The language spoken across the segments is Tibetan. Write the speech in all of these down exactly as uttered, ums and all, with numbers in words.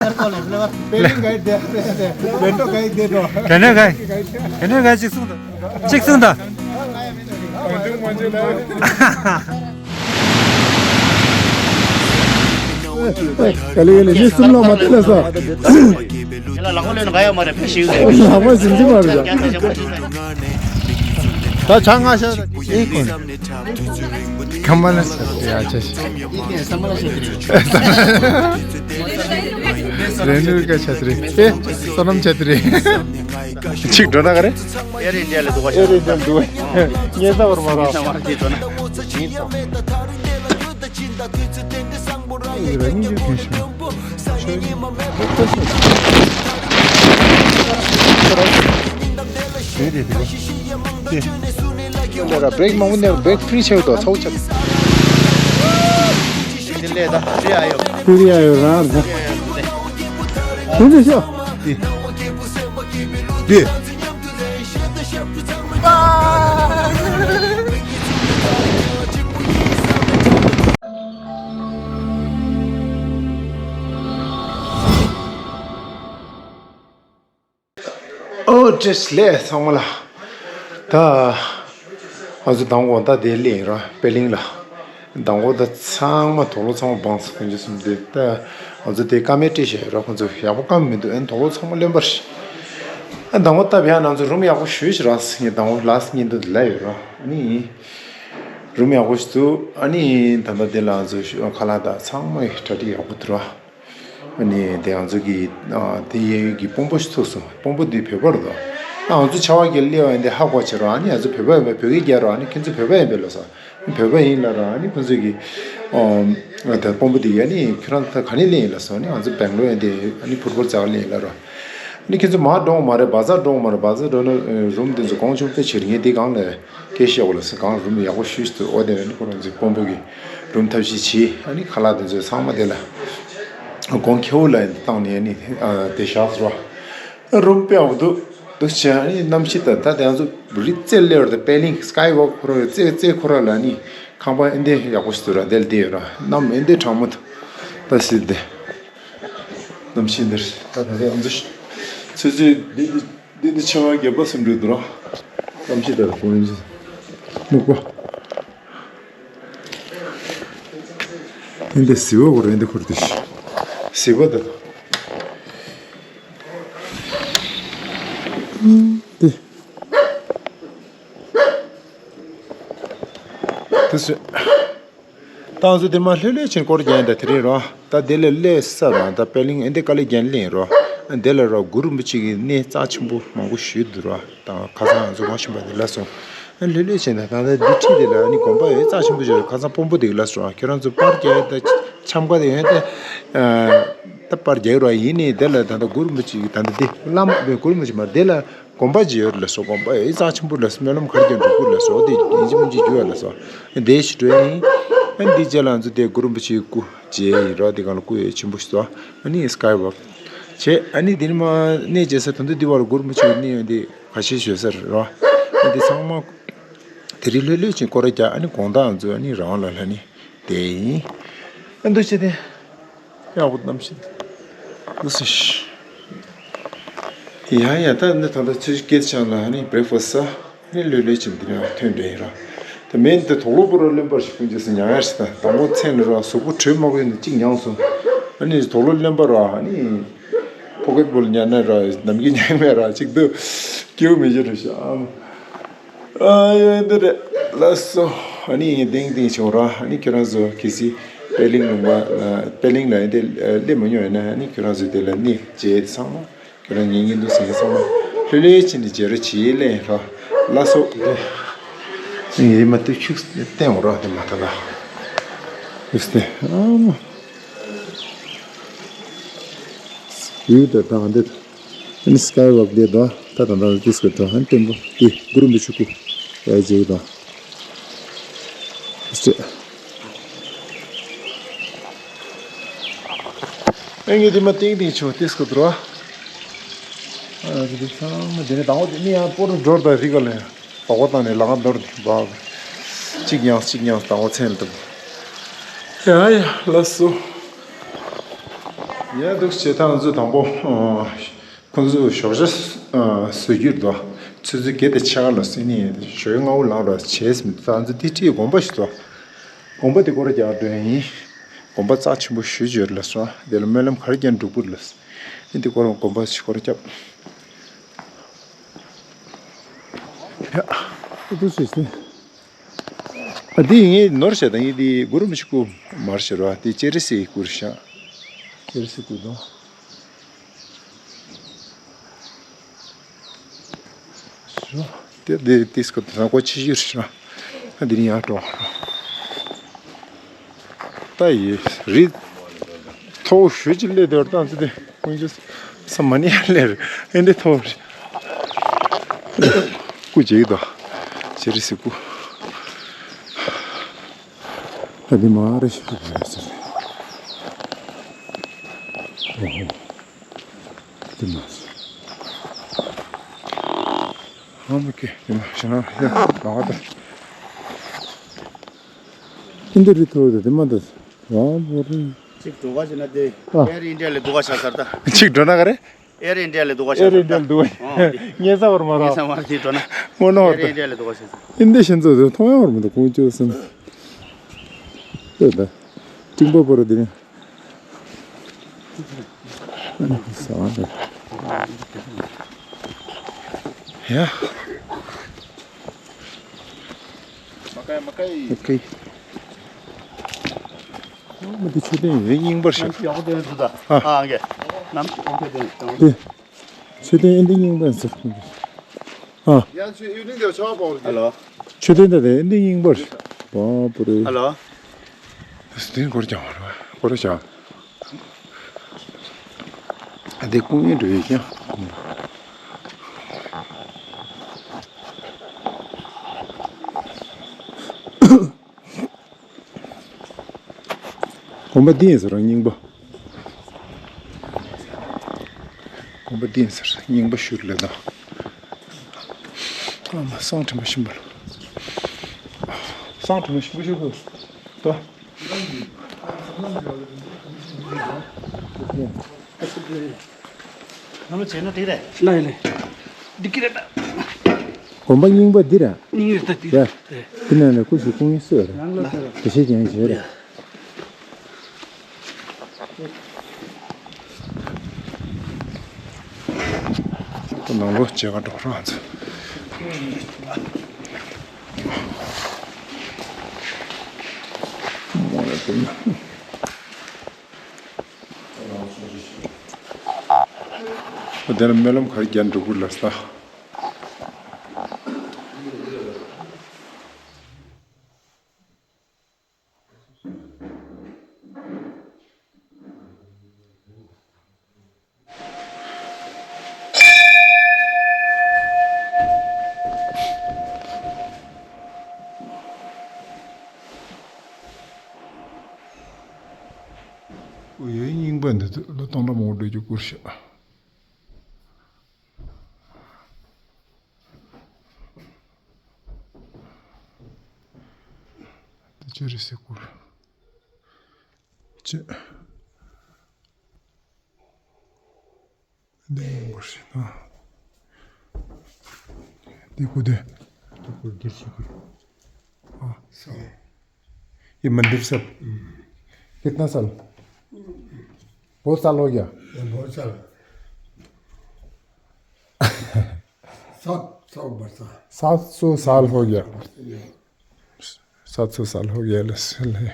Playing guide there, Bento guide there, no. Bento guide. Bento guide གཅིག་གསུངས་དང་། གཅིག་གསུངས་དང་། ག་ལེ་ག་ལེ་ནི་སུམ་ལོ་མ་ཏི་ལ་ས། ཡ་ལ་ལག་པ་ལོན་ག་ཡོད་མ་རེད་ཕ་ཤིའུ་ཟེར། ལག་པ་ཟིན་གྱི་མ་རེད། ད་ཆ་ང་ཤ་ཨེ་ཀོན། ཁམ་པ་ན་ས་ཡ་ཆ་ཤི། རེ་ནུ་ཀ་ཆ་ཏི་རེ། ཨེ་ས་ནམ་ཆ་ཏི་རེ། ཆིག་འགྲོ་ན་ག་རེ། ཨེར་ཨིན་ཌི་ཡ་ལ་འདུག་ག་ཨེར་ཨིན་ཌི་ཡ་འདུག་ངེས་ས་བར་མ་ར། ལ་ར་བྷི་རེག་མང་པོ་ནས་བྷི་རེག་ཕི་རི་ཆེ་བ་དང་ཚ་བོ་ཆགས། ཕི་རི་ཡ་ཡོད་རང་རེད། ཕི་རི་ཤོ། འདི། ཨོ་བཀྲ་ཤིས་བདེ་ལེགས་ཚང་མ་ལ། ད་ང་ཚོ་མདང་དགོང་ད་དེ་སླེབས་ཡིན་ར་པེ་ལིང་ལ། མདང་དགོང་ད་ཚང་མ་དུག་ལོག་ཚང་མ་སྦངས་སོང་། དཀོན་མཆོག་གསུམ་དེ་ད་ང་ཚོ་དེ་ཀ་མེད་སྤྲད་བཞག་ཡོད་ར། ཁོང་ཚོ་ཡག་པོ་བཀབ་མི་འདུག་ཨ་ནི་དུག་ལོག་ཚང་མ་རློན་པ་རེད། ཨ་མདང་དགོང་ད་བྱས་ན་ང་ཚོ་རུམ་ཡག་པོ་ཞེ་པོ་ཅིག་རག་སོང་། ངས་མདང་དགོང་ལ་སི་ཉིན་དུ་ལ་ཡོད་ར། ཨ་ནི་རུམ་ཡག་པོ་ཞིག་འདུག་ཨ་ནི་ད་ལྟ་དེ་ལ་ང་ཚོ་ཁ་ལག་དང་ཚང་མ་གྲ་སྒྲིག་ཡག་པོ་འདུག་ར། ཨ་ནི་དེ་ང་ཚོ་གི་ཨ་དེ་གཡས་གཡོན་གྱི་དཔོན་པོ་ཞིག་ཐུག་སོང་། དཔོན་པོ་འདི་བོད་པ་རེད་དོ། ཨ་ང་ཚོ་ཆ་བ་གི་སླེབས་པ་ཡིན་དེ་ཧ་གོ་བྱེད་རོགས། ཨ་ནི་ང་ཚོ་བོད་པ་ཡིན་པས་བོད་སྐད་རྒྱག་རོགས། ཨ་ནི་ཁྱེད་ཚོ་བོད་པ་ཡིན་པས་ལབ་སོང་། བོད་པ་ཡིན་ལབ་རོགས། ཨ་ནི་ཁོ་ཚོ་གི་ཨ་དེ་དཔོན་པོ་འདི་གིས་ཨ་ནི་ཁྱོད་རང་ད་ག་ནས་སླེབས་ཡིན་ལབ་སོང་། ཨ་ནི་ང་ཚོ་སྦེང་ལོར་ཡིན་དེ། ཨ་ནི་ཕུར་ཕུར་ཙག་སླེབས་ཡིན་ལབ་རོགས། ཨ་ནི་ཁྱེད་ཚོ་མར་འགྲོ་མ་རེད། བ་ཛར་འགྲོ་མ་རེད། བ་ཛར་འགྲོ་ན་རུམ་དེ་ཚོ་གོང་ཆུང་དཔེ་ཆེ་རེད། ངས་དེ་སྒང་ལ་སྐད་བཤད་དགོས་ལབ་སོང་། སྒང་རུམ་ཡག་པོ་ཞེ་པོ་ཅིག་འདུག་ཨོ་དེ་ནས་ཁོ་རང་ཚོའི་དཔོན་པོ་གིས་རུམ་ཐབས་ཤེས་བྱས། ཨ་ནི་ཁ་ལག་དེ་ཚོ་ཚང་མ་དེ་ལ་གོང་ཁེ་པོ་ལ་བཏང་ནས་ཨ་ནི་ཨ་དེ་བཞག་ཟེར་བ། རུམ་དཔེ་ཡག་པོ་འདུག་འདུག་བྱས། ཨ་ནི་གནམ་གཤིས་ད་ད་དེ་ང་ཚོ་རི་རྩེར་སླེབས་པ་རེད། པེ་ལིང་སི་ཀའི་ཝོག་ཁོ་ར་རྩེ་རྩེ་ཁོ་ར་ལ་ཨ་ནི་ཁང་པ་ཨེ་འདྲ་ཡག་པོ་ཞིག་འདུག་ར། དེ་ལ་བསྡད་ཡོད་ར། གནམ་ཨེ་འདྲ་གྲང་མོ་འདུག་ད་སྲིད་དེ། གནམ་གཤིས་འདིར་ད་ད་ལྟ་ང་ཚོ་ཆུ་ཚོད་འདི་འདི་འདི་འདི་ཆུ་ཚོད་བརྒྱད་པ་ཙམ་འགྲོ་འདུག་ར། གནམ་གཤིས་ད་ལྟ་གོང་ཡིན་ཟེར། སྨུག་པ། འདི་འདི་ཟི་བ་གོ་རེད། འདི་ཁུར་འདི་ཟི་བ་ད་ལྟ་འདི། དེ་ཚོ། ད་ང་ཚོ་དེ་མ་ལྷོད་ལྷོད་ཕྱིན་སྐོར་རྒྱག་ཡིན། ད་དེ་རིང་རོ། ད་དེ་ལ་སླེབས་ས་རོ། ད་པེ་ལིང་ཨེ་འདི་ཀ་ལེ་རྒན་གླིང་རོ། དེ་ལ་རོ་གུ་རུ་རིན་པོ་ཆེ་གི་གནས་རྩ་ཆེན་པོ་མང་པོ་ཞིག་འདུག་རོ། ད་ཁ་སང་ང་ཚོ་མ་ཕྱིན་པ་དེ་ལ་སོང་། ལྷོད་ལྷོད་ཕྱིན། ད་ད་ད་འདི་ཁྲིད་དེ་ལ་ནི་དགོན་པ་ཡོད་རྩ་ཆེན་པོ་ཞིག་ཁ་སང་དཔོན་པོ་དེ་གི་ལ་སོང་། ཁྱེད་རང་ཚོ་པར་རྒྱག་ད་འཆམ་ཀ་དེ་ཡོད་ད། ད་པར་རྒྱག་རོ། ཡིན་ནི་དེ་ལ་ད་ད་གུ་རུ་རིན་པོ་ཆེ་གི་ད་ད་དེ་བླ་མ་གུ་རུ་རིན་པོ་ཆེ་མ་དེ་ལ། དགོན་པ་ཅིག་ཡོད་རེད་ལབ་སོང་། དགོན་པ་ཡོད་རྩ་ཆེན་པོ་ལབ་སོང་། སྨོན་ལམ་ག་རེ་རྒྱག་འགྲོ་དགོས་ལབ་སོང་། དེ་ཡིན་གཅིག་མིན་གཅིག་རྒྱུགས་ཡ་ལབ་སོང་། དེ་ཞིག་འགྲོ་ཡིན། ཨ་འདི་རྗེས་ལ་ང་ཚོ་དེ་གུ་རུ་རིན་པོ་ཆེའི་སྐུ་མཇལ་ཡིན་རོ། དེ་སྒང་ལ་སྐུ་ཡོད་ཆེན་པོ་ཞིག་སོང་། ཨ་ནི་སྐའི་ཝོག་བྱས། ཨ་ནི་དེ་ནི་མ་གནས་མཇལ་ས་དོན་དུ་འདི་བར་གུ་རུ་རིན་པོ་ཆེ་གནས་ཡོད་འདི་ཁ་ཤས་ཞོལ་ས་རེད་རོ། ཨ་འདི་ཚང་མ་དེ་རིང་ལྷོད་ལྷོད་ཅིག་སྐོར་ར་རྒྱག་ཨ་ནི་དགོང་དག་ང་ཚོ་ཨ་ནི་རང་དབང་ལ་ལྷ་ནི་དེ་ཡིན། ཨ་འདུག་བྱས་ཏེ། ཡག་པོ་གནམ་གཤིས་འདུག་སེ། ཡ་ཡ། ད་ནི་ད་ལྟ་ཆུ་སྐྱེལ་ཆང་ལ་ནི་བྷེ་རེག་ཕ་སི་ཟ། ནི་ལྷོད་ལྷོད་ཅིག་འདི་ནས་ཐོན་འདྲ་ཡིན་ར། ད་མེད་འདི་དུག་ལོག་པོ་ར་རློན་པ་ཞིག་ཀུན་རྗེས་སུ་མྱང་ཡ་ཞིག་ད་དང་པོ་མཚན་ནི་ར་གཟུགས་པོ་དྲོད་མ་གོ་ནི་གཅིག་མྱངས་སོང་། ཨ་ནི་དུག་ལོག་རློན་པ་ར་ཨ་ནི་ཕོ་ཀེ་ཊི་བུལ་ཉར་ན་ར་ནམ་རྒྱུན་ཉར་མེད་ར་གཅིག་འདུག་སྐྱེའུ་མི་བཞི་རུ་ཤ། ཨ་ཡོད་འདི་རེད་ལགས་སོ། ཨ་ནི་ཏིང་ཏིང་བྱུང་ར། ཨ་ནི་ཁྱོད་རང་ཚོ་གལ་སྲིད་པེ་ལིང་ལུང་པ་ལ་པེ་ལིང་ལ་འདི་སླེབས་མ་མྱོང་ཡོད་ན་ཨ་ནི་ཁྱོད་རང་ཚོ་དེ་ལ་གནས་མཇལ་ཚང་མ་ཁྱོད་རང་ཉན་ཉན་འདུག་ཟེར་མཁན་ཚང་མ་ལྷོད་ལྷོད་བྱས་ནས་མཇལ་རོགས་བྱེད་ལེ་ར། ལགས་སོ། ངས་མ་ཏུ་ཁྱུག་བསྟན་འོང་ར་དེ་མ་ཐ་ད། ཨུས་ཏེ་ཨ་མ། ཡུལ་དེ་དང་འདི། ཨ་ནི་སྐའི་ཝོག་འདི་དང་ད་ད་ད་ཏིས་ཀོ་དང་ཨ་ནི་བརྟན་པོ་དེ་གུ་རུ་མི་ཆུ་ཀུ་ཡ་ཇེ་དང་། སྤྱི། ཨེ་ངས་དེ་མ་ཏིང་ཏིང་ཆུ་ཏིས་ཀོ་དུ་ར། ཨ་ནི་དེ་ཚང་མ་དེ་ནས་དང་པོ་དེ་ནི་ཡང་པོ་རུ་འགྲོར་དང་རི་ག་ལ་ཡང་བག་པ་བཏང་ནས་ལག་འདོར་དེ་བག་གཅིག་ཡང་གཅིག་ཡང་དང་པོ་མཚན་ལ་བཏབ། ཡ་ཡ་ལགས་སོ། ཡ་འདུག་བྱས་ད་ང་ཚོ་དང་པོ་ཁོང་ཚོ་ཞོགས་ཇ་བཟོ་རྒྱུ་རེད་དོ། ཆུ་ཚོད་བརྒྱད་དང་ཕྱེད་ཀ་ལ་ཟིན་ནས་ཞོགས་ཀ་སྔ་པོ་ལངས་རོགས་བྱས་ཟིན། ད་ང་ཚོ་དེ་འཁྲིས་དགོན་པ་ཞིག་འདུག་དགོན་པ་དེ་སྐོར་རྒྱག་འགྲོ་ཡིན། དགོན་པ་རྩ་ཆེན་པོ་ཞེ་ཅིག་ཡོད་ལབ་སོང་། དེ་ལ་སྨོན་ལམ་ག་རེ་རྒྱག་འགྲོ་དགོས་ལབ་སོང་། ཨེ་འདི་སྐོར་དགོན་པ་ཞིག་སྐོར་རྒྱབ། ཡ། ཨ་འདུག་སེ་སེ། ཨ་འདི་ངས་ནོར་བྱས་ད་ངས་འདི་གུ་རུ་མི་ཤི་ཀུ་མར་ཤི་ར་འདི་ཅེ་རི་སི་གུ་རུ་ཤ། ཅེ་རི་སི་གུ་དང་། ཤི་ར། དེ་དེ་དེ་སྐོར་དེ་ས་གོ་ཆི་ཤི་ར་ཤི་ར། ཨ་འདི་ནི་ཡར་འགྲོ། ད་ཡི་རི་མཐོ་པོ་ཞེ་ཅིག་སླེབས་དེ་བར་ད་ཚོ་དེ་ཀུན་ཅི་ས་མ་ནི་ཡར་སླེབས་རེད། ཨེ་འདི་མཐོ་པོ་རེད། སྐུ་མཇལ་གི་འདུག་ཅེ་རི་སི་སྐུ། ད་འདི་མ་རེད་ཤག་རེད་ཟེར། འོ་ཧོ། འདི་མ་ཟེར། ཨ་མ་ཀེ་འདི་མ་ཤ་ན་ཡ་ལ་བ་ད། ཨིན་དི་རི་ཐོ་དེ་འདི་མ་ད་ཟེར། ཝ་བོ་རི། གཅིག་འགྲོ་ག་ཞིག་ན་དེ། ཨ། ཨེར་ཨིན་ཌི་ཡ་ལས་འདུག་ག་ཤ་ཟར་ད། གཅིག་འགྲོ་ན་ག་རེ། ཨེར་ཨིན་ཌི་ཡ་ལས་འདུག་ག་ཤ་ཨེར་ཨིན་ཌི་ཡ་ལས་འདུག་ག་ཨོ་དེ། ངས་ས་བར་མ་ར། ངས་ས་བར་དེ་འགྲོ་ན། སྔོན་ནོར་ཨེར་ཨིན་ཌི་ཡ་ལས་འདུག་ག་ཤ་ཟར། ཨིན་དི་ཤན་ཚོ་དེ་མཐོང་ཡོང་བར་མི་འདུག་ཀུན་སྤྱོད་སེམས། ཨེ་ད། ཀྲིང་པ་པོ་ར་དེ་ནི། ཡ། མ་ཀའི་མ་ཀའི། ཨོ་ཀེ། མ་དེ་མཆོད་རྟེན་ཡོད་རྙིང་པར་ཤོད། ནམ་ཞིག་ཡག་པོ་དེ་འདུག་ད། ཨ། ཨ་ཨང་གེ། ནམ་ཞིག་ཨོ་ཀེ་དེ་ད། དེ། མཆོད་རྟེན་ཨེ་འདི་རྙིང་པ་ཟེར། ཨ། ཡང་ཆུ་ཡུལ་ནི་དེ་ཆོག་པོ་རེད། ཧ་ལོ། མཆོད་རྟེན་དེ་ཨེ་འདི་རྙིང་པར། བ་པུ་རེ། ཧ་ལོ། དེ་སྐོར་ཀྱང་བ་རེད། སྐོར་ཀྱང་། ཨ་དེ་ཀུང་ཡན་འགྲོ་ཡོད་ཀྱང་། དགོན་པ་འདི་ཡིན་ཟེར་རང་རྙིང་པ། དགོན་པ་འདི་ཡིན་ཟེར་རྙིང་པ་ཤུལ་ལས་དང་། ཨ་མ་སང་དྲི་མ་ཞིམ་པོ་ལ། སང་དྲི་མ་ཞིམ་པོ་ཞུ་དགོས། ད། ནང་ལ་བྱས་ན་དེ་རེད། ལ་ཡིན་ལེ། འདི་ཀི་རེད་ད། དགོན་པ་རྙིང་པ་འདི་རེད། རྙིང་རེད་ད་འདི། ཡ། འདི་ནང་ནས་སྐུ་ཞིག་ཀུང་ཡིན་སྲོལ་རེད། ནང་ལ་དེ་ཤེས་ཀྱང་བྱས་རེད། ཡ། ནང་ལོགས་མཇལ་ཁ་འགྲོ་རོགས་ཚོ། དེ་ལ་སྨོན་ལམ་ག་རེ་རྒྱག་འགྲོ་དགོས་ལབ་ས། ཨོ་ཡ། རྙིང་པ་འདི་ཚོ་ལོ་སྟོང་ཕྲག་མང་པོ་འགྲོ་རྒྱུ་སྐོར་ཤག་དེ་ཅི་རེད་ཟེར་སྐོར། ཅི། འདི་ཡིན་པར་ཤེས་དང་། འདི་ཀུ་དེ། འདི་ཀུ་འདིར་ཤེས་དགོས། ཨ། སོ། ये मंदिर सब कितना साल? बहुत साल हो गया। ये बहुत साल। सात सौ वर्ष। सात सौ साल हो गया। सात सौ साल हो गया, लस-, ले।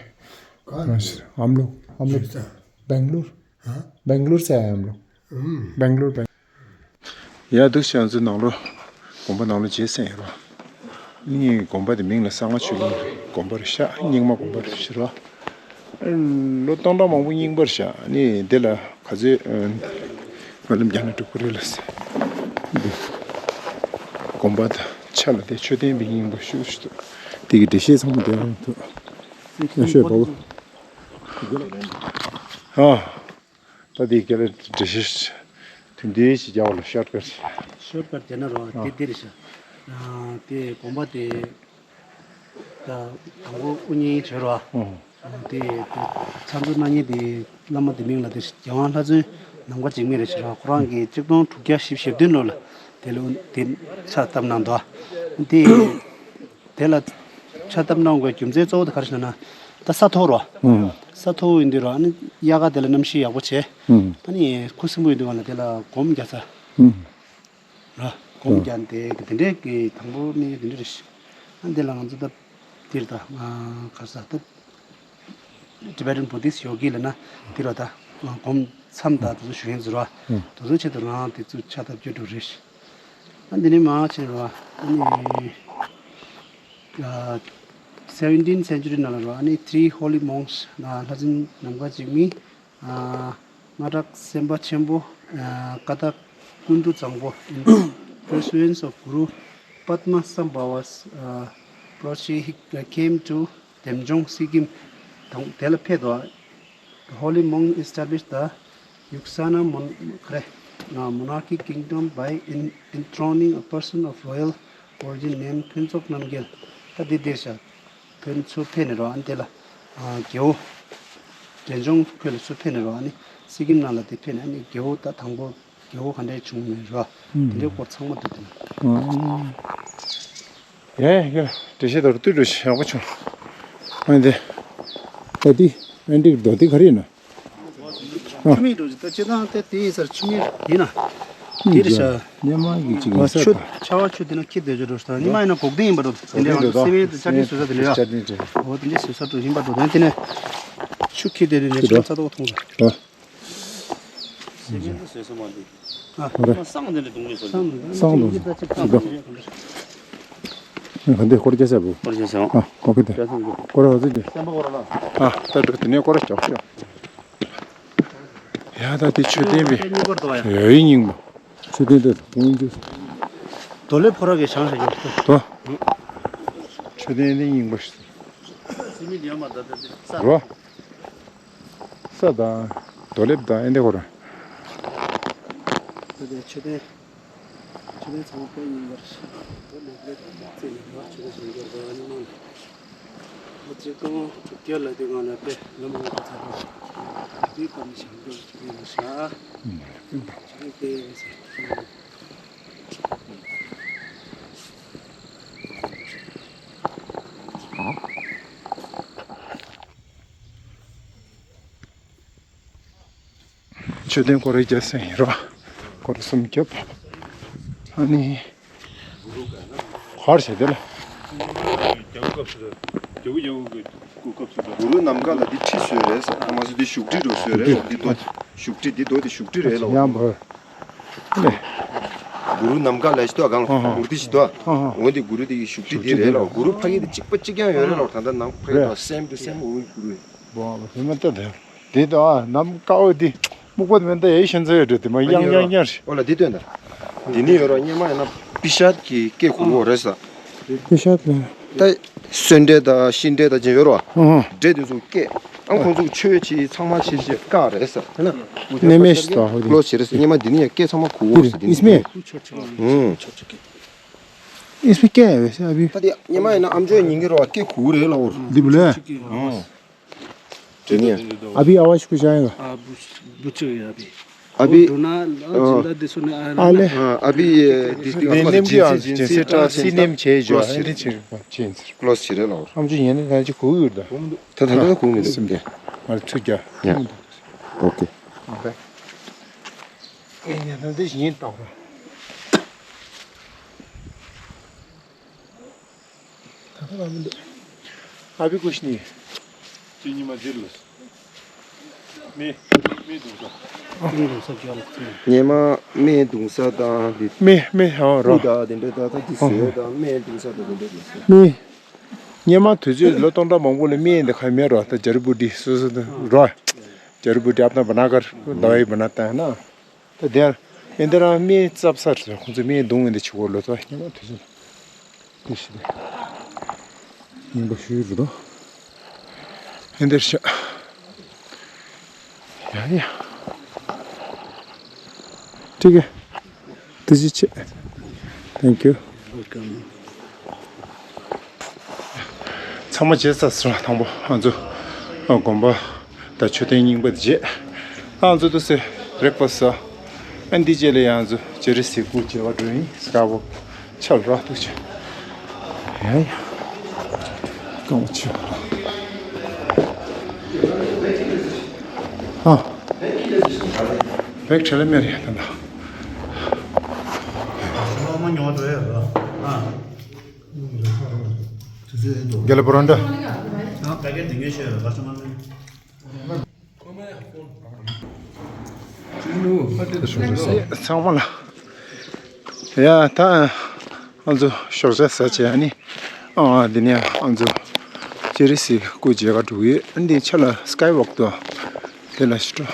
कहाँ से? हम लोग, हम लोग अच्छा। बेंगलुरु। हाँ? बेंगलुरु से आए हम लोग। हम्म। बेंगलुरु, बेंग-, ཡ། འདུག་སེ་ང་ཚོ་ནང་ལོགས་དགོན་པ་ནང་ལོགས་མཇལ་སེམས་ཡོད་རོ། ནི་དགོན་པ་དེ་མིང་ལ་གསང་སྔགས་ཆོས་གླིང་དགོན་པ་རེད་ཤག་རྙིང་མ་དགོན་པ་རེད་ཤག་རོ། ལོ་སྟོང་ཕྲག་མང་པོ་རྙིང་པ་རེད་ཤག་ནི་འདི་ལ་ག་ཚོད་སྨོན་ལམ་རྒྱག་ན་འགྲིག་གི་རེད་ལབ་ཟེར། འདི་དགོན་པ་དང་ཆ་ལ་དེ་མཆོད་རྟེན་པའི་རྙིང་པ་ཤུགས་ཤིག་འདུག་དེ་གི་འགྲེལ་བཤད་ཚང་མ་དེ་རང་འདུག་ཡ། ཤོད་པ་བོ། ཨ། ད་དེ་ག་ལ་འགྲེལ་བཤད་དེ་འདྲའི་ཞིག་རྒྱག་པ་ལ་ཤོར་ཀ། ཤོར་ཀ་དེ་ན་རོ། ཨ། དེ་དེ་རེད་ཤག་ཨ། དེ་དགོན་པ་དེ་ད་དང་པོ་དབུ་བརྙེས་བྱོས་རོ། ཨ། དེ་དེ་ཚང་ཚོ་གནང་མཁན་དེ་བླ་མ་དེ་མིང་ལ་དེ་རྒྱལ་དབང་ལྷ་བཙུན་ནམ་མཁའ་འཇིགས་མེད་རེད་ཤག་ཁོ་རང་གིས་གཅིག་སྟོང་དྲུག་བརྒྱ་བཞི་བཅུ་ཞེ་བདུན་ལོ་ལ་དེ་ལོ་དེ་ཕྱག་བཏབ་གནང་འདུག་དེ་དེ་ལ་ཕྱག་བཏབ་གནང་དགོས་རྒྱུ་མཚན་གཙོ་བོ་དེ་ག་རེ་ཞིག་ན་ན། ད་ས་མཐོ་རུ། ཨང་། ས་མཐོ་ཡིན་དུས་རུ་ཨ་ནི་དབྱར་ཁ་དེ་ལ་གནམ་གཤིས་ཡག་པོ་བྱས། ཨང་། ཨ་ནི་ཁུ་སིམ་པོ་ཡིན་དུས་ག་ལ་དེ་ལ་སྒོམ་རྒྱག་ས། ཨང་། ར། སྒོམ་རྒྱག་འདི་གི་དེ་འདྲའི་གི་དང་པོ་ནི་དེ་འདྲ་རེད། ཨ་འདི་ལ་ང་ཚོ་ད་དེར་ད་ང་ག་ས་ད་Tibetan Buddhist yogi ལ་ན་དེ་ར་ད་སྒོམ་མཚམས་ད་དེ་ཚོ་ཞུ་ཡིན་ཟེར་བ། ཨང་། དེ་ཚོ་ཆེད་དུ་རང་དེ་ཚོ་ཕྱག་བཏབ་རྒྱུ་འགྲོ་རེད། ཨ་འདི་ནི་མ་ཆེ་ར་ཨ་ནི་seventeenth century ནང་ལ་ར་ཨ་ནི་three holy monks ལྷ་བཙུན་ནམ་མཁའ་འཇིགས་མེད། ཨ། སྔགས་གྲགས་སེམས་དཔའ་ཆེན་པོ། ཨ། ཀ་ཏ་ཀུན་ཏུ་བཟང་པོ། In pursuance of Guru Padmasambhava's, uh, protege, he came to Demchong, Sikkim. དང་དེ་ལ་ཕེབས་དོ། The holy monk established the Yuksana mon- ཁ་རེ། ཨ། monarchic kingdom by en- enthroning a person of royal origin named ཕུན་ཚོགས་རྣམ་རྒྱལ། ད་འདི་བསྡད་ཤག་ཕན་ཚུན་ཕན་ནི་རོ་ཨ་ནི་དེ་ལ་ཨ་རྒྱལ་པོ། རྒྱལ་འབྱུང་ཁོས་ལ་ཚུར་ཕན་ནི་རོ་ཨ་ནི་སི་ཀིམ་ནང་ལ་དེ་ཕན་ནི་ཨ་ནི་རྒྱལ་པོ་ད་དང་པོ་རྒྱལ་པོ་ག་འདྲས་བྱུང་མེད་རོ། དེ་འདྲའི་སྐོར་ཚང་མ་འདུག་དེ་ན། ཡ་ཡ་ཡ་འགྲེལ་བཤད་དོར་ཏུ་འགྲོ་ཞིག་ཡག་པོ་བྱུང་། ཨ་ནི་དེ་ད་དེ་ཨ་འདྲས་རྡོ་དེ་ག་རེ་ཡིན་ན། ཆུ་མིག་འགྲོ་ཅི་ད་ཅི་དང་དེ་དེ་ཡིན་སར་ཆུ་མིག་ཡིན་ན། དེ་རེད་ཤག་སྙེ་མ་གི་ཅིག་ཡིན་ཆུ་ས། ཆར་པ་ཆུ་དེ་ན་ཁྱི་དེ་ཅོ་འགྲོ་ཤག་ཉི་མ་ཡིན་ན་གོག་ལྡན་ཡིན་པ་འགྲོ། དེ་འདྲ་ང་ཚོ་སེམས་ཡིན་དུ་ཆ་འདྲི་བཟོ་ས་དེ་འདྲ་ཡ། ཆ་འདྲི་འདྲ། འོ་དེ་འདྲ་བཟོ་ས་འགྲོ་ཡིན་པ་འགྲོ་དོན་དེ་ནས་ཆུ་ཁྱི་དེ་རེད་ཉེ་ཆུ་ཆ་ཏོག་མཐོང་ས། སེམས་ཡིན་དུ་བཟོ་ས་མ་འདུག་ཨ། མ་སང་དེ་འདྲ་གཏོང་མི་བཟོ་ས། སང་དུ་ཅི་ད་ཅི་ད་ད། ཁ་འདི་སྐོར་རྒྱག་ས་བུ། སྐོར་རྒྱག་ས་ཨ། ཨ་ཀོ་ཀི་དེ། སྐོར་ར་བཟོ་རྒྱུ། སེམས་པ་སྐོར་ར་ལ། ཨ་ད་འགྲོ་དེ་ནས་སྐོར་ར་ཀྱོག་ཀྱོག་ཡ་ད་དེ་མཆོད་རྟེན་པའི་ཡོད་ཡིན་སྙིང་པོ། མཆོད་རྟེན་དེ་དགོངས་རྒྱུ། རྡོ་ལེབ་ཁོ་ར་གི་བྱང་ཞིག་ཡོད་དོ། མཆོད་རྟེན་དེ་སྙིང་པོ་ཞིག་སི་མི་ཡོད་མ་ད་ད་དེ་ས། རོ། ས་དང་རྡོ་ལེབ་དང་ཨེ་འདི་ཁོ་ར། ད་དེ་མཆོད་རྟེན། ཆུ་ལེན་ཚང་མ་དཔེ་ཉིན་པར་ཤི། དེ་ནས་དེ་རྩེ་ནས་མར་ཆུ་ལེན་བཞིན་རྒྱུར་དགོས་ཨ་ནི་མང་། ལོ་གཅིག་སྟོང་དྲུག་བརྒྱ་ལ་དེ་སྒང་ལ་དཔེ་ལམ་ལ་གོ་ཚར་བ། དེའི་སྐབས་ནས་བྱང་རྒྱུར་ཆུ་ལེན་ལ་ཤ། ཆུ་ལེན་དཔེ་ཡོད་ཟེར། མཆོད་རྟེན་སྐོར་ར་རྒྱག་ས་ཡིན་རོ། སྐོར་ར་གསུམ་རྒྱབ། ཨ་ནི། གར་བྱེད་དེ་ལ། རྒྱ་གུ་སྐབས་སུ་རེད། རྒྱ་གུ་རྒྱ་གུ་གི་གུ་སྐབས་སུ་རེད། གུ་རུ་ནམ་མཁའ་ལ་འདི་ཁྲི་བཟོས་རེད་ཟེར། ཨ་མ་སུ་འདི་བཞུགས་ཁྲི་འགྲོ་བཟོས་རེད་ལ་འདི་རྡོ་བཞུགས་ཁྲི་འདི་རྡོ་འདི་བཞུགས་ཁྲི་རེད་ལ། ཡང་བོར། གུ་རུ་ནམ་མཁའ་ལ་ཞིག་ཏོ་གང་ལ་མུར་ཏི་ཞིག་ཏོ། འོ་འདི་གུ་རུ་འདི་བཞུགས་ཁྲི་འདི་རེད་ལ། གུ་རུ་ཕ་གི་འདི་གཅིག་པ་གཅིག་རྐྱང་ཡོད་རེད་ལ། ད་ལྟ་ནང་ཕ་གི་ཏོ་སེམས་དུ་སེམས་འོ་གུ་རུ། བོ་བོ་མ་ཏོ་དེ། དེ་དང་ནམ་དཀར་པོ་དེ་སྨུག་པ་དེ་མེ་མདའ་ཡའི་ཤན་ཚ་ཡོད་འགྲོ་དེ་མ་ཡང་ཡང་ཡང་ཞིག་འོ་ལ་དེ་སྟོན་ད། དེ་ནི་ཡོད་རོ་སྙེ་མ་ཡིན་ན་པི་ཤར་གྱི་སྐད་གོ་གོ་རེད་ས། པི་ཤར་ལ། ད་སོན་འབྲས་དང་ཤིང་འབྲས་དང་ཅན་ཡོད་རོ། ཨ་ཧ། འབྲས་དེ་ཚོ་སྐད། ཨ་ཁོང་ཚོ་ཆོས་ཆེ་ཚང་མ་ཆེ་ཆེ་བཀག་རེད་ས། ཧ་ན། ནེ་མེ་ཤི་ཏོ་ཧོ་དི། ལོ་ཆེ་རེད་ས་སྙེ་མ་དེ་ནི་ཡང་སྐད་ཚང་མ་གོ་གོ་རེད་ས་དེ་ནི། ཨིས་མེ། ཨུ། ཨིས་མེ་སྐད་ཡོད་ས་ཨ་བི། ད་དེ་སྙེ་མ་ཡིན་ན་ཨམ་ཅོག་ཉན་གི་རོ་སྐད་གོ་གོ་རེད་ལ་འོ། འདི་བུ་ལེ། ཨ། དེ་ནས། ཨ་བི་ཨ་བ་ཤུ་ཤ་ཡ། ཨ་བུ་བུ་ཆུ་ཡ་བི། ཨ་བི། འགྲོ་ན་ཨ་འཛིན་བདག་དེ་སུ་ནས་ཨ་ཨ་ལེ། ཨ་བི་ཡེ་དེ་དེ་ནེམ་ནེམ་གྱི་ཨ་འཛིན་སེ་ཏྲ་སི་ནེམ་བྱས་ཇོ་ཨ་འདི་ཆེ་ཆེ་ཟེར། ཀློས་ཆེ་རེད་ལ། ཨམ་ཅོ་ཡན་ནི་ད་ཅི་གོ་ཡོད་ད། ད་ད་ད་གོ་མི་འདུག་སེམས་ཏེ། ང་ཚུ་རྒྱ། ཡ། ཨོ་ཁེ། ཨོ་ཁེ། ཨེ་ཡ་ད་འདི་ཡིན་ཏོག་ར། ད་ལྟ་ལ་མི་འདུག་ཨ་བི་ཀུ་ཤི་ནི། ཅི་ཉི་མ་འདིར་ལ། མེ། མེ་གདུང་ས། མེ་གདུང་ས་རྒྱ་ལ་ཁུ། ཉི་མ་མེ་གདུང་ས་དང་འདི། མེ་མེ་ཧ་རོ། ཀུ་དང་དེ་འདྲ་ད་ད་འདི་ཟེར་དང་མེ་གདུང་ས་དང་དེ་འདྲ་འདུག་ས། མེ། ཉི་མ་དུས་ཚོད་ལོ་སྟོང་ཕྲག་མང་པོ་ལ་མེ་འདི་ཁ་མེ་རོ་ད་ཇར་བུ་ཏི་སོ་སོ་ད་རོ། ཇར་བུ་ཏི་ཨབ་ན་བ་ན་ཀར་ཟླ་བའི་བ་ན་ཏ་ན། ད་དེར་ཨེ་འདི་རང་སྨན་རྩབ་ས་རེད། ཁོང་ཚོས་སྨན་བརྡུངས་ཨེ་འདི་བྱེད་དགོས་ལོ་ཙཱ་སྙེ་མ་དུས་ཚོད་དེ་ཞིག་ལས་སྙིང་པོ་ཞུས་རུ་དོ། ཨེ་འདིར་ཤ་ཡ་ཡ། ཐིག་གེ་ཐུགས་རྗེ་ཆེ། Thank you. ཚང་མ་བྱས་ཚར་སོང་། དང་པོ་ང་ཚོ་ དགོན་པ་དང་མཆོད་རྟེན་རྙིང་པ་དེ་བརྗེད། ཨ་ང་ཚོ་དུ་སེ་བྷི་རེག་ཕ་སི་ཟ། ཨ་འདི་རྗེས་ལ་ཡང་ང་ཚོ་ཅེ་རི་སི་སྐུ་མཇལ་བ་འགྲོ་ཡིན། སི་ཀའི་ཝོག་ཆ་ར་ཐུག་ཆེ། ཡ་ཡ། སྐར་མ་ཆེ། ཨ། བེག་ཁྲེ་ལ་མེར་ཡ་ད་ད། རྒྱལ་པོ་རོན་ཏ། ཚང་མ་ལ། ཡ་ད། ང་ཚོ་ཞོགས་ཇ་ཟ་བྱས་ཨ་ནི། ཨ་འདི་ནས་ང་ཚོ་ཅེ་རི་སི་སྐུ་མཇལ་ག་འགྲོ་གི་ཡོད། འདི་ཆ་ལ་སི་ཀའི་ཝོག་ཏུ་དེ་ལ་ཞིག་འགྲོ།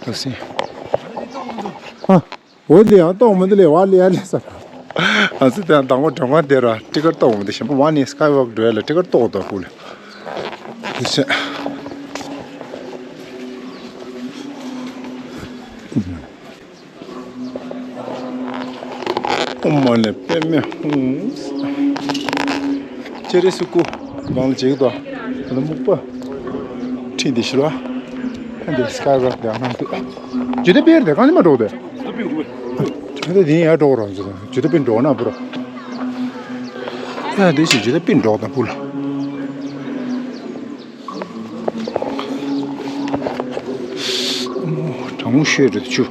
ད་སེ། ཨ། འོ་དེ་ཡང་གཏོང་མི་འདུག་ལེ། བ་ལེ་ཡ་ལེ་ས། ཨ་ཙི་དེ་ཡང་དང་པོ་མགྲོན་ཁང་དེ་ར་ཊི་ཀེ་ཊི་གཏོང་མི་འདུག་ཞེ་པོ། བ་ནི་སི་ཀའི་ཝོག་འགྲོ་ཡ་ལ་ཊི་ཀེ་ཊི་གཏོང་དང་ཕུ་ལེ། དེ་ཚེ། ཨོཾ་མ་ཎི་པདྨེ་ཧཱུྃ། ཅེ་རི་སི་སྐུ་སྒང་ལ་བྱེད་ཀྱི་འདུག་ཨ་ནི་སྨུག་པ་ཁྲིད་དེ་ཤི་ར། ཨ་འདི་སི་ཀའི་ཝོག་དེ་ཨ་ནང་དུ། ཇི་ལྟ་པིར་དེ་གང་ནས་མ་འགྲོ་དེ། ཨ་དེ་དེ་ཡར་འགྲོ་རོགས་ཟེར། ཇི་ལྟ་པིར་འགྲོ་ན་པུ་ར། ཨ་དེ་ཞིག་ཇི་ལྟ་པིར་འགྲོ་དང་པུ་ལ། གྲང་མོ་ཤོས་རེད་ཆུ།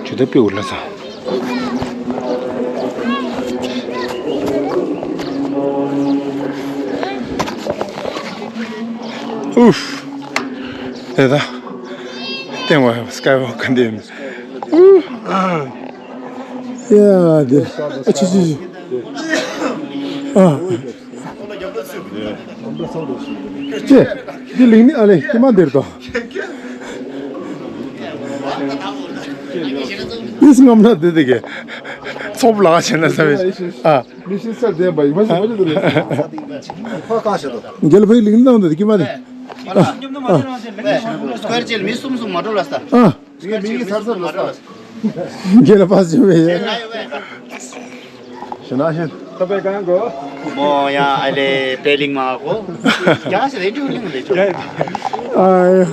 ཇི་ལྟ་པིར་འུར་ལ་ཚ། ཨུཕ། དེ་ད། སྟེང་བ་སི་ཀའི་ཝོག་ག་འདི་ཡིན། ཨུ། ཡ་དེ། ཨ་ཆི་ཆི་ཆི། ཨ། ཅེ། འདི་ལིང་ནི་ཨ་ལེ་ཀྱེ་མ་འདིར་དོ། ཨིས་ངམ་ན་དེ་དེ་གེ། ཚོབ་ལ་ཆེ་ན་ས་བེ། ཨ། མི་ཤི་སར་དེ་བ་ཡི་མ་ཤི་མ་ཤི་དུ་རེ། ཁ་ཁ་ཤ་དོ། རྒྱལ་པོའི་ལིང་ནང་དུ་ཀྱེ་མ་དེ། ཨ། ཨ། སི་ཀོར་ཅེལ་མི་གསུམ་གསུམ་མ་འགྲོ་ལ་ས། ཨ། ངའི་མིང་གི་ཚར་ཚར་ལ་ས། རྒྱལ་པོ་ཞུ་བའི་ཡ། ཞེ་ན་ཞེ། ད་པའི་གང་གོ། མོ་ཡ་ཨ་ལེ་པེ་ལིང་མ་གོ། ཡ་ཞེ་རེ་ཇུ་ལིང་ལེ་ཇུ། ཨ་ཡ།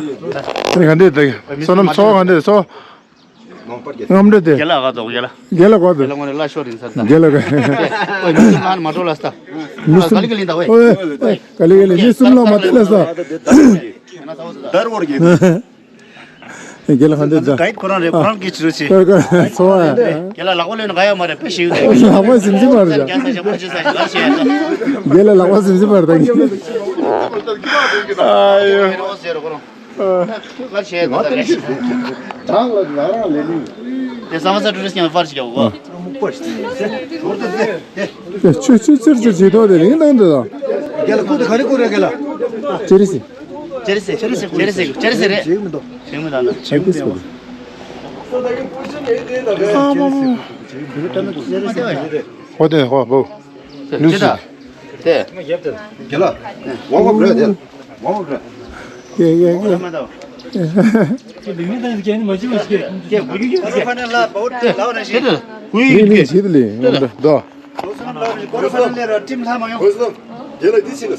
དེ་ག་འདྲས་དེ། བསོད་ནམས་ཚོགས་ག་འདྲས་ཚོགས། རྔམ་འདྲས་དེ། རྒྱལ་ལ་ག་ཙོག་རྒྱལ་ལ། རྒྱལ་ལ་གོ་བེ། རྒྱལ་ལ་ག། ཨོ་མི་གསུམ་ལ་མ་འགྲོ་ལ་ས། མི་གསུམ། ཨོ་ཨེ། ག་ལི་ག་ལི་མི་གསུམ་ལ་མ་འགྲོ་ལ་ས། ད་རོར་གི། རྒྱལ་ལ་ག་འདྲས་དེ། ག་ཡིད་ཁོ་རང་རེད། ཁོ་རང་གིས་ཅི་རུ་ཆེ། ཚོ་བ། རྒྱལ་ལ་ལག་པ་ལོན་ག་ཡ་མ་རེད་པེ་ཞིག་ཡོད་དེ། ལག་པ་ཟིམ་ཟིམ་མ་རེད། རྒྱལ་ལ་ལག་པ་ཟིམ་ཟིམ་མ་རེད་ད། ཨ་ཡོ། ཨ། ང་དེ་ཞིག་ཐང་ལ་ང་རང་ལས་ནི། དེ་ས་མ་ས་ཀྲུ་རིས་ཀྱང་ཕར་ཞིག་ཡོད་གོ། ཆུ་ཆུ་ཆུར་ཆུ་ཆུ་ཐོག་དེ་ལིང་དང་དུ་དང་། རྒྱལ་ཁུ་དེ་ག་རེ་ཁུ་རེ་རྒྱལ་ལ། ཅེ་རི་སི། ཅེ་རི་སི་ཅེ་རི་སི་ཅེ་རི་སི་རེད། ཅེ་མི་འདུག་ཅེ་མི་འདུག་ཅེ་རི་སི། ཨ་མ་མ། ཧོ་དེ་ཧོ་བོ། ལུས་སུ། དེ། རྒྱལ་ལ། ཝང་ཝང་རེད་དེ། ཝང་ཝང་རེད། ཡེ་ཡེ་ཡེ། ལི་ལི་ཇི་ལི་ང་འདྲ་དོ། རྒྱལ་ལ་འདི་ཕྱི་ལ།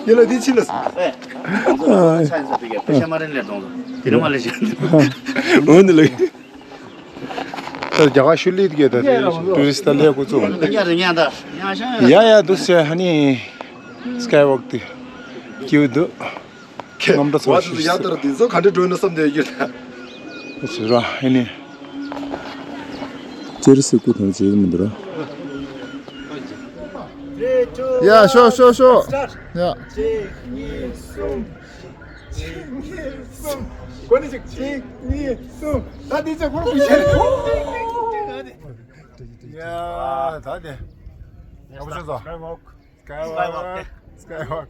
རྒྱལ་ལ་འདི་ཕྱི་ལ། རྒྱལ་ལ་འདི་ཕྱི་ལ། འོན་ཏེ་ལ། ད་རྒྱ་གར་ཤུལ་ལི་དགེ་ད་དེ་ཊུ་རི་སི་ཊི་ལས་ཁུ་ཚུགས། ཡ་ཡ་འདུག་ཟེར་ཧ་ནི་སི་ཀའི་ཝོག་དེ་སྐྱིད་འདུག་རྔམ་སྒྲ་ཚོར་ཤིག་ཡ་ལྟར་དེ་ཚོ་ག་འདྲ་འགྲོ་ན་བསམ་དེ་ཡོད་ད། ཟེར་ར་ཧ་ནི་ཅེ་རི་སི་སྐུ་དང་བྱེད་ཀྱི་མི་འདུག་ར། ཡ་ཤོག་ཤོག་ཤོག་ཡ། གཅིག་གཉིས་གསུམ། གཅིག་གཉིས་གསུམ། གོ་ནི་ཅིག་གཅིག་གཉིས་གསུམ། ད་འདི་ཚོ་ཁོར་ཁུ་ཤེར། ཡ་ད་དེ། ཡག་པོ་བྱུང་སོང་། སི་ཀའི་ཝོག་སི་ཀའི་ཝོག་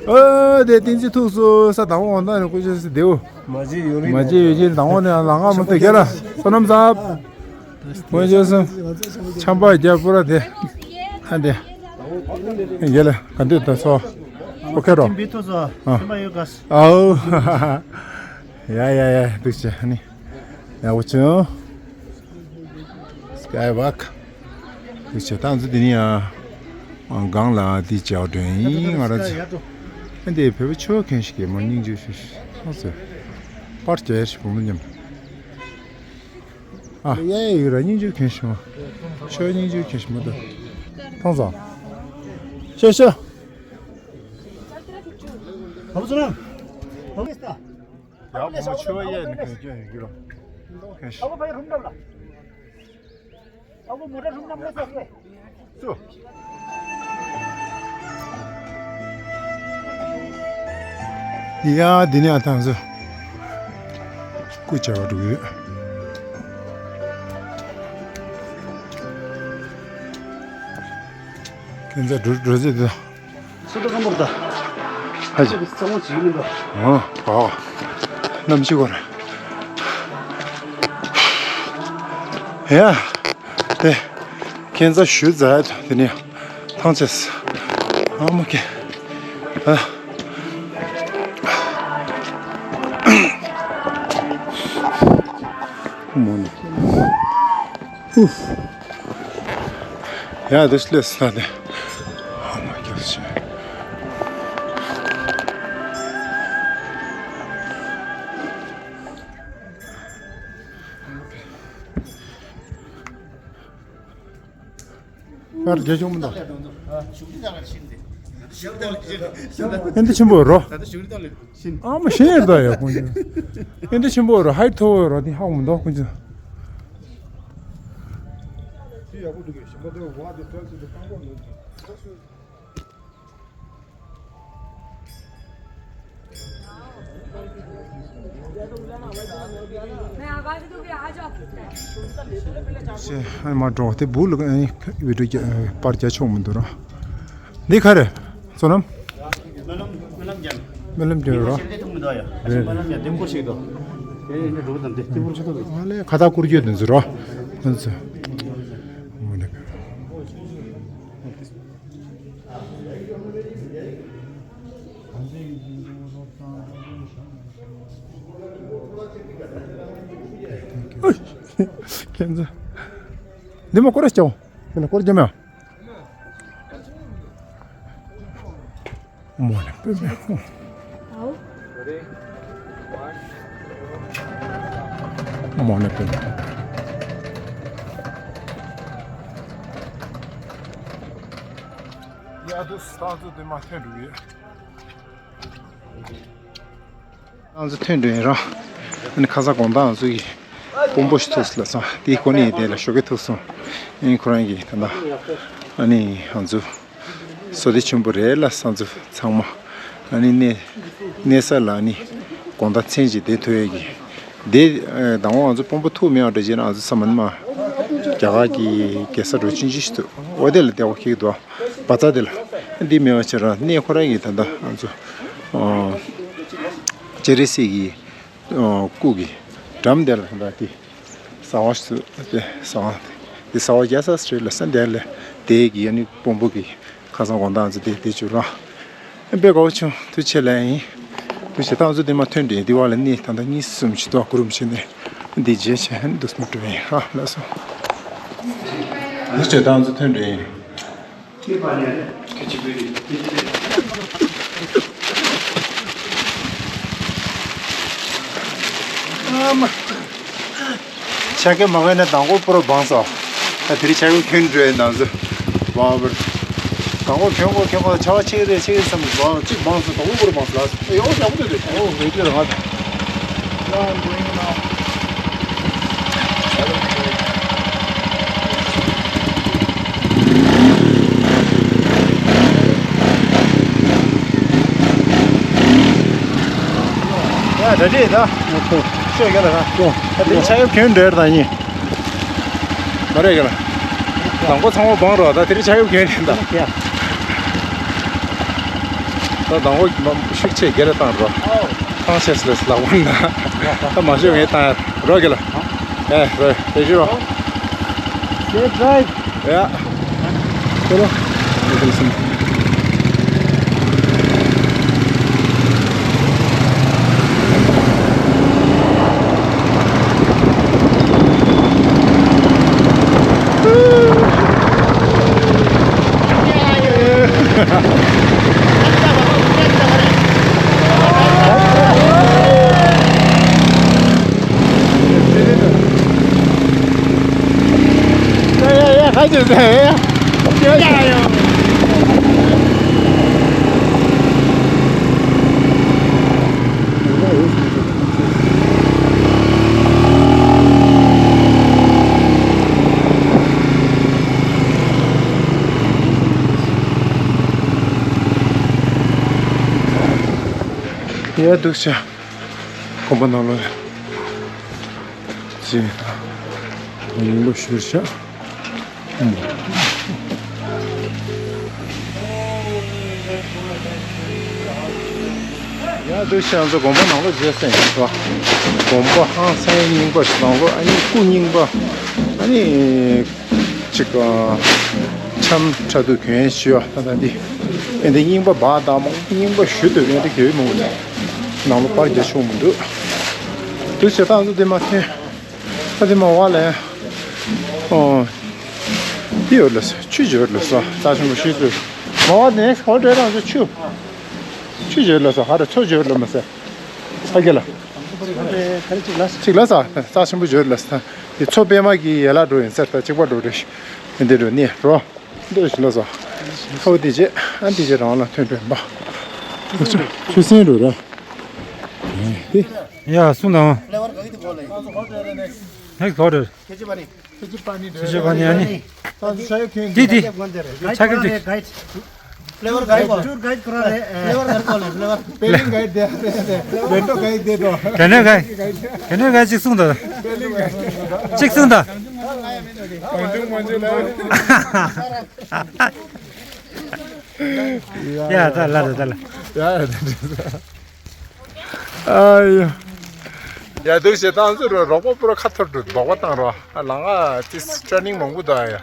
ཨོ་དེ་བསྟན་འཛིན་ཐུགས་སུ་ས་དང་པོ་འོང་ད་ནི་ཀུ་ཅོ་སི་དེའུ། མ་བརྗེད་ཡོད་རིགས། མ་བརྗེད་ཡོད་རིགས་དང་པོ་ནས་ལང་ཀ་མ་ཐེ་གེ་ར་བསོད་ནམས་ཚབ། ཀུ་ཅོ་སི་ཆམ་པ་རྒྱབ་པུ་ར་དེ། ཨ་དེ། རྒྱལ་ལ་ག་འདོད་ད་སོ། ཨོ་ཁེ་རོ། ཨ། ཨའོ། ཡ་ཡ་ཡ། འདུག་བྱས་ནི། ཡག་པོ་བྱུང་། Skywalk། འདུག་བྱས། ད་ང་ཚོ་འདི་ནས་ཡང་སྒང་ལ་འདི་མཇལ་འགྲོ་ཡིན། ང་རང་ཚོ། ཨ། འདི་བོད་པ་ཆོས་མཁན་ཞིག་གིས་མ་སྙིང་རྗེ་ཞིག་ཨ་ཙི། པར་རྒྱག་ཡ་ཞིག་བུ་མོ་མཉམ། ཨ། ཡ་ཡ་ཡོད་ར། སྙིང་རྗེ་མཁན་ཞིག་མ། ཆོས་སྙིང་རྗེ་མཁན་ཞིག་མ་འདུག་ཐང་ཙང་། ཤོ་ཤོ། ཡ། བུ་མོ་ཆོས་ཡས་ནི་གན་སྐྱོན་ཡོད་ཀྱི་རོ། གན་ཤི། ཚུ། ཡ། འདི་ནས་ཨ་ཐང་ཚོ་སྐུ་བྱ་བ་འགྲོ་གི་ཡོད། ཁྱེད་ཚོ་འགྲོ་འགྲོ་ཟེར་དུས། སུ་དང་ཀམ་པོར་ད། ཧ་ཅི། ཚང་མ་བྱིས་མི་འདུག་ཨ། ཨ། གནམ་གཤིས་ཁོ་ར། ཡ། དེ། ཁྱེད་ཚོ་ཞུ་ཛ་ཡ་དེ་ནས་ཐང་ཆད། ཨ་མ་ཀེ། ཨ། མོ་ནི། ཨུ། ཡ། འདི་སླེབས་ས་དེ། ཨ་མ་ཀེ་ཤི། ཡར་རྒྱ་ཆུང་མི་འདུག་ཨེ་འདི་ཆེན་པོ་རོ། ཨ་མ་ཤེས་ཡོད་ད་ཡ་ཁོང་ཚོ། ཨེ་འདི་ཆེན་པོ་རོ། ཧའིཊ་མཐོ་བོ་རོ། འདི་ཧ་གོ་མི་འདུག་ཁོང་ཚོ། ཤེས། ཨ་མ་འགྲོ་དེ་བུ་ལ་ཨ་ནི་བི་ཌིའོ་རྒྱ་པར་རྒྱག་ཆོག་མི་འདུག་ར། འདི་ག་རེ། བསོད་ནམས། སྨོན་ལམ་སྨོན་ལམ་རྒྱབ། སྨོན་ལམ་རྒྱབ་རོ། ཞལ་འདེབས་ཐུབ་མི་འདུག་ཡ། རེད། སྨོན་ལམ་རྒྱབ་ལྡེམ་སྐོར་ཞིག་འདུག་དེ་ཡིན་འགྲོ་དང་དེ་ལྡེམ་སྐོར་ཆུ་ཐོག་གི། ཨ་ལས་ཁ་བཏགས་བསྐུར་རྒྱུ་དེ་ཚོ་རོ། ཁོང་ཚོ། ཁྱེད་ཚོ། འདི་མ་སྐོར་ར་ཅོ། འདི་ན་སྐོར་རྒྱབ་མ། མོ་ནི་པེ་མེ། མོ་ནི་པེ་མེ། ཡ། དུ་ས་ཚོ་དེ་མ་ཐོན་འགྲོ་ཡོད། ང་ཚོ་ཐོན་འགྲོ་ཡིན་ར། ཨ་ནི་ཁ་སང་དགོང་དག་ང་ཚོ་གི་དཔོན་པོ་ཞིག་ཐུག་སོང་ལ་སོང་། དེའི་གོ་གནས་དེ་ལ་ཞོགས་ཀས་ཐུག་སོང་། ཨ་ནི་ཁོ་རང་གིས་ད་ལྟ་ཨ་ནི་ང་ཚོ་བསོད་བདེ་ཆེན་པོ་རེད་ལ་སོང་། ང་ཚོ་ཚང་མ་ཨ་ནི་གནས་གནས་ས་ལ་ཨ་ནི་དགོང་དག་མཚན་གཅིག་བསྡད་ཐུབ་ཡས་ཀྱི། དེ་ཨ་དང་པོ་ང་ཚོ་དཔོན་པོ་ཐུག་མེད་པ་འདྲ་བྱས་ན། ང་ཚོ་ཚང་མ་ནི་མ་རྒྱ་གར་གྱི་རྒྱལ་ས་འགྲོ་ཆུང་ཆུང་ཞིག་འདུག་འོ་དེ་ལ་བསྡད་པ་ཁེགས་འདུག་བ་ཚ་དེ་ལ། འདི་མེད་པ་བྱས་ར་གནས་ཁོ་རང་གི་ད་ལྟ་ང་ཚོ་ཨ་སྤྱན་རས་གཟིགས་ཀྱི་ཨ་སྐུ་གི་འགྲམ་དེ་ལ་ད་ལྟ་དེ་ཟ་བ་ཞིག་འདུག་དེ་ཟ་བ་དེ་ཟ་བ་རྒྱག་ས་རེད་ལ་སོང་། དེ་ལ་དེ་གི་ཨ་ནི་དཔོན་པོ་གི་ཁ་སང་དགོང་དག་ང་ཚོ་དེ་དེ་བྱུང་ར། དཔེ་དགའ་བོ་བྱུང་། ཐུགས་རྗེ་ཆེ་ལབ་ཡིན། ཐུགས་རྗེ་ཆེ། ད་ང་ཚོ་འདི་མ་ཐོན་འདྲེན་འདི་བ་ལ་གནས་ད་ལྟ་གཉིས་གསུམ་ཞིག་འདུག་གུ་རུམ་བྱས་ནས་འདི་རྗེས་བྱས་འདུག་སེ་འགྲོ་ཡིན་ར། ལགས་སོ། ཐུགས་རྗེ་ཆེ། ད་ང་ཚོ་ཐོན་འདྲེན་ཡིན། ཨ་མ། ཆ་ག་མ་ག་ནས་དང་པོ་པོ་རོ་བང་སོ། ད་དེ་རིང་ཆ་ག་གྱོན་འགྲོ་ཡ་ནང་ཚོ་བང་བར། དང་པོ་གྱོན་གོ་གྱོན་གོ་ཆ་བ་ཆེ་གི་རེད་ཆེ་གི་བསམ་བང་གཅིག་བང་སོ། དང་པོ་པོ་རོ་བང་སོ་ལ་ཡོ་ཡག་པོ་འདུག་དེ། ཨོ་བེ་ཀྱི་རང་ང་ད། ཡ་ད་དེ་ད། ཨོ་ཁེ། ཤོད་ཀྱི་ལ་ད། ཨོ། ད་དེ་ཆ་ག་གྱོན་འདྲེར་ད་ཡིན། མ་རེད་ག་ལ། དང་པོ་ཚང་མ་བང་རོགས། ད་དེ་རིང་ཆ་ག་གྱོན་རེད་ད། ཡ། ད་དང་པོ་ཤུགས་ཆེ་གེ་རེ་བཏང་རོགས། ཨོ། ཐང་ཆད་སོང་ལགས་པ་ན། ད་མ་ཤོད་ངས་བཏང་ཡ་རོགས་ག་ལ། ཨེ་རོགས་དེ་ཤོད་རོགས། Safe drive. ཡ། ཁོ་རང་། ཁོ་རང་སོང་། ཨ་ཅེ་ཟེར། ཡ་ཡོ། ཡ་འདུག་ཤག་དགོན་པ་ནང་ལོགས་ཅིག་ཡིན་པ་ཞུ་ཤག་ཡ་འདུག་ཤག་ང་ཚོ་དགོན་པ་ནང་ལོགས་མཇལ་སོང་ཡིན་པ། དགོན་པ་ཧང་སང་རྙིང་པ་ཞིག་ནང་ལོགས། ཨ་ནི་སྐུ་རྙིང་པ། ཨ་ནི། ཅིག་ཨ། འཆམ་ཕྲ་དུ་གྱོན་ཞུ་བ་ད་ལྟ་འདི། ཨེ་འདི་རྙིང་པ་འབག་དང་མང་པོ་རྙིང་པ་ཞུ་འདུག་ཨེ་འདི་གྱོན་མང་པོ་ནང་ལོགས་པར་རྒྱག་ཆོག་མི་འདུག་འདུག་ཟེར་སྟངས་སུ་འདི་མ་ཐོན། ཨ་འདི་མ་བ་ལས། ཨོ། འདི་ཡོད་ལ་ཆུ་ཡོད་ལ་ས་རྩ་ཆེན་པོ་ཤེས་ཚོད། མ་བ་next hotel རང་ཚོ་ཆུ། ཆུ་ཡོད་ལ་ས་ཧ་ར་མཚོ་ཡོད་ལ་མ་ས། ཨ་རྒྱ་ལ། གཅིག་ལ་ས། རྩ་ཆེན་པོ་ཡོད་ལ་ས། དེ་མཚོ་པད་མ་གི་ཡན་ལག་འགྲོ་ཡིན་ཟེར་ད་གཅིག་པ་འགྲོ་རེད། འདི་འགྲོ་ནི་རོ། འདི་ཞིག་ལ་ས། ཨོ་དེ་རྗེས་ཨ་འདི་རྗེས་རང་ལ་ཐོན་པའི་འབའ། ཆུ་སྲིན་འགྲོ་ར། དེ། ཡ་གསུང་དང་། next hotel། ཁྱེད་ཀྱི་པ་ནི། ཁྱེད་ཀྱི་པ་ནི་ཨ་ནི། དེ་དེ། ཆ་ཁྱབ་དེ། flavor guide, tour guide ཁོ་རང་རེད། flavor guide ཁོ་ལ་flavor། spelling guide དེ་རེད། rental guide དེ་དོ། rental guide། rental guide གཅིག་གསུངས་དང་། གཅིག་གསུངས་དང་། གང་བྱུང་མང་བྱུང་ལ། ཡ་ད་ལ་ད་ད་ལ། ཡ་ཡ་ད། ཨ་ཡ། ཡ་འདུག་ཞེ་སྟངས་ཚུ་རོ་རོགས་པ་པུ་ར་ཁ་ཐོར་འགྲོ་འབག་པ་བཏང་རོ། ཨ་ལང་ཨ་ཏིས་ཊེ་ནིང་མང་པོ་འདུག་ཨ་ཡ།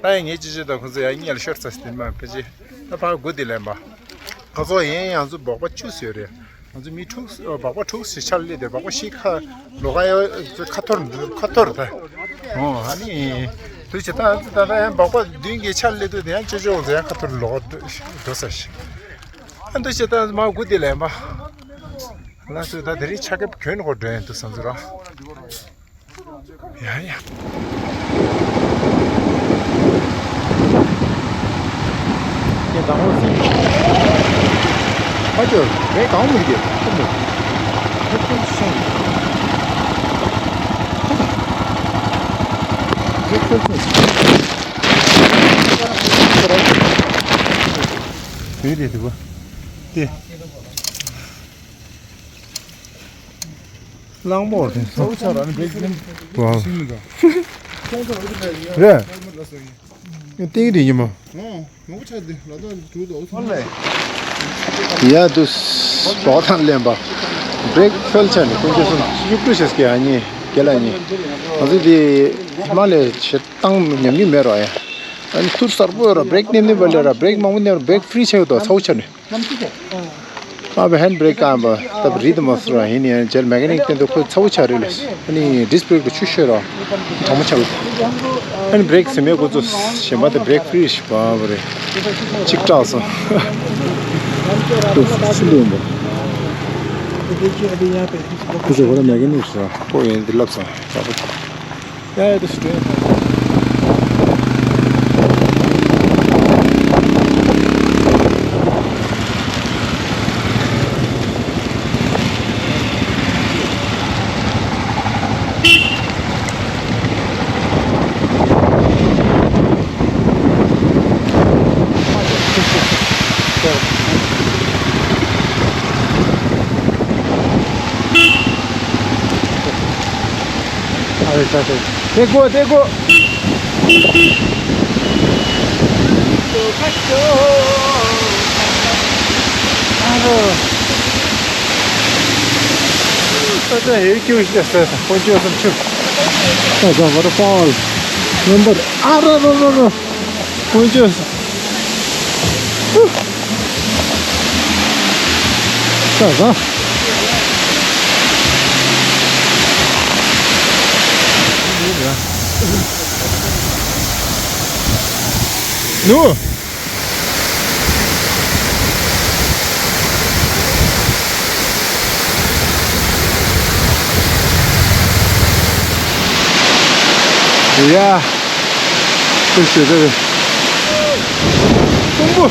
ད་ཡ་ངས་ཅི་ཅི་ད་ཁོང་ཚོ་ཡ་གཉིས་ལ་ཤོར་ཚ་སྟེ་མ་ཕེ་ཅི། ད་ཕར་སྒུག་དེ་ལེན་པ། ཁ་ཚོ་ཡན་ཡང་ཚུ་འབག་པ་བཅུ་ཟེར་རེད། ང་ཚོ་མི་དྲུག་འབག་པ་དྲུག་ཞིག་ཆར་སླེབས་ཏེ་འབག་པ་བཞི་ཁ་ལོག་ག་ཡ་ཁ་ཐོར་ཁ་ཐོར་ད། ཨོ་ཨ་ནི། འདུག་ཞེ་ད་ད་ད་ཡང་འབག་པ་བདུན་གྱི་ཆར་སླེབས་དུས་དེ་ཡང་ཅོ་ཅོ་ཡང་ཁ་ཐོར་ལོག་འགྲོ་ས་ཞིག་ཨ་འདུག་ཞེ་ད་མ་སྒུག་དེ་ལེན་པ། ལགས་སོ། ད་དེ་རིང་ཆ་ཁེབས་གྱོན་ནས་འགྲོ་ཡིན་འདུག་བསམ་ཚུལ་ར། ཡ་ཡ། ཁྱེད་དང་པོ་སེམས་ཁ་ཅོར་རེ་གང་མི་རྒྱབ་ཁོ་མོ། ཁོ་ཁོ་སེམས་ཁོ་ཁོ་སེམས། དེ་རེད་འདུག་ག་དེ། གླང་པོ་དེ་ཚོ། ཚ་བོ་ཆགས་ར་ནི་བེག་ནི་ཝའོ། ཤིང་མི་འདྲ། རེད། ཏིག་ཏིག་ཡིན་མོ། ཨོ། ངོ་ཆ་དེ་ལ་ད་དུ་དོ་ཚོ་ལེ། ཡ་དུ་སོ་ཐང་ལེན་པ། བེག་ཕལ་ཆ་ནི་ཀུན་སྤྱོད་སོང་ཤུགས་པོ་ཤེས་ཀྱི་ཨ་ཉི་རྒན་ལགས་ཉི། ང་ཚོ་དེ་མ་ལས་བྱེད་སྟངས་ཉམས་མྱོང་མེད་རོགས་ཡ། ཨ་ནི་ཐུར་གསར་པོ་ར་བེག་ནེམ་ནེམ་པ་ལས་ར་བེག་མང་པོ་ནེམ་ར་བེག་ཕི་རི་ཆགས་ཡོད་དོ་ཚ་བོ་ཆ་ནི། ཨ་བ་ཧེན་བྷི་རེག་ཀ་བ་ཏབ་རིད་མོ་སུ་ར་ཧིན་ཡང་ཇེལ་མེ་ཀ་ནིག་སྟེང་དུ་ཁོ་ཚ་བོ་ཆ་རེད་ལ། ཨ་ནི་ཌིས་བྷི་རེག་ཏུ་ཆུ་ཤོད་ར་གྲང་མོ་ཆགས། ཨ་ནི་བྷི་རེག་ཟིན་མེད་ཁོ་ཚོ་གཞན་པ་དེ་བྷི་རེག་ཕི་རི་ཞིག་པ་བ་རེད། གཅིག་སྐྲག་སོང་། ཏུ་ཆུ་འདུག་མོ། ཁོ་ཚོ་ཁོ་ར་མེ་ཀ་ནིག་སུ་ར་ཁོ་ཡིན་འདི་ལབ་སོང་། ཡ་ཡ་དུ་ཞིག་རེད། ཨ་རེ་ས་ས། དེ་གོ་དེ་གོ། ཨ་རོ། ས་ས་ཧེ་ཀྱུ་ཤ་ས་ས་ཀོན་ཅོ་སམ་ཆུ། ས་ས་ཝ་ཊར་ཕོལ། རྣམ་པར་ཨ་ར་ར་ར་ར། ཀོན་ཅོ་ས། ཧུ། ས་ས། ནུ། ཡ། དེ་ཞེ་དྲག་རེད། སྲུང་པོ།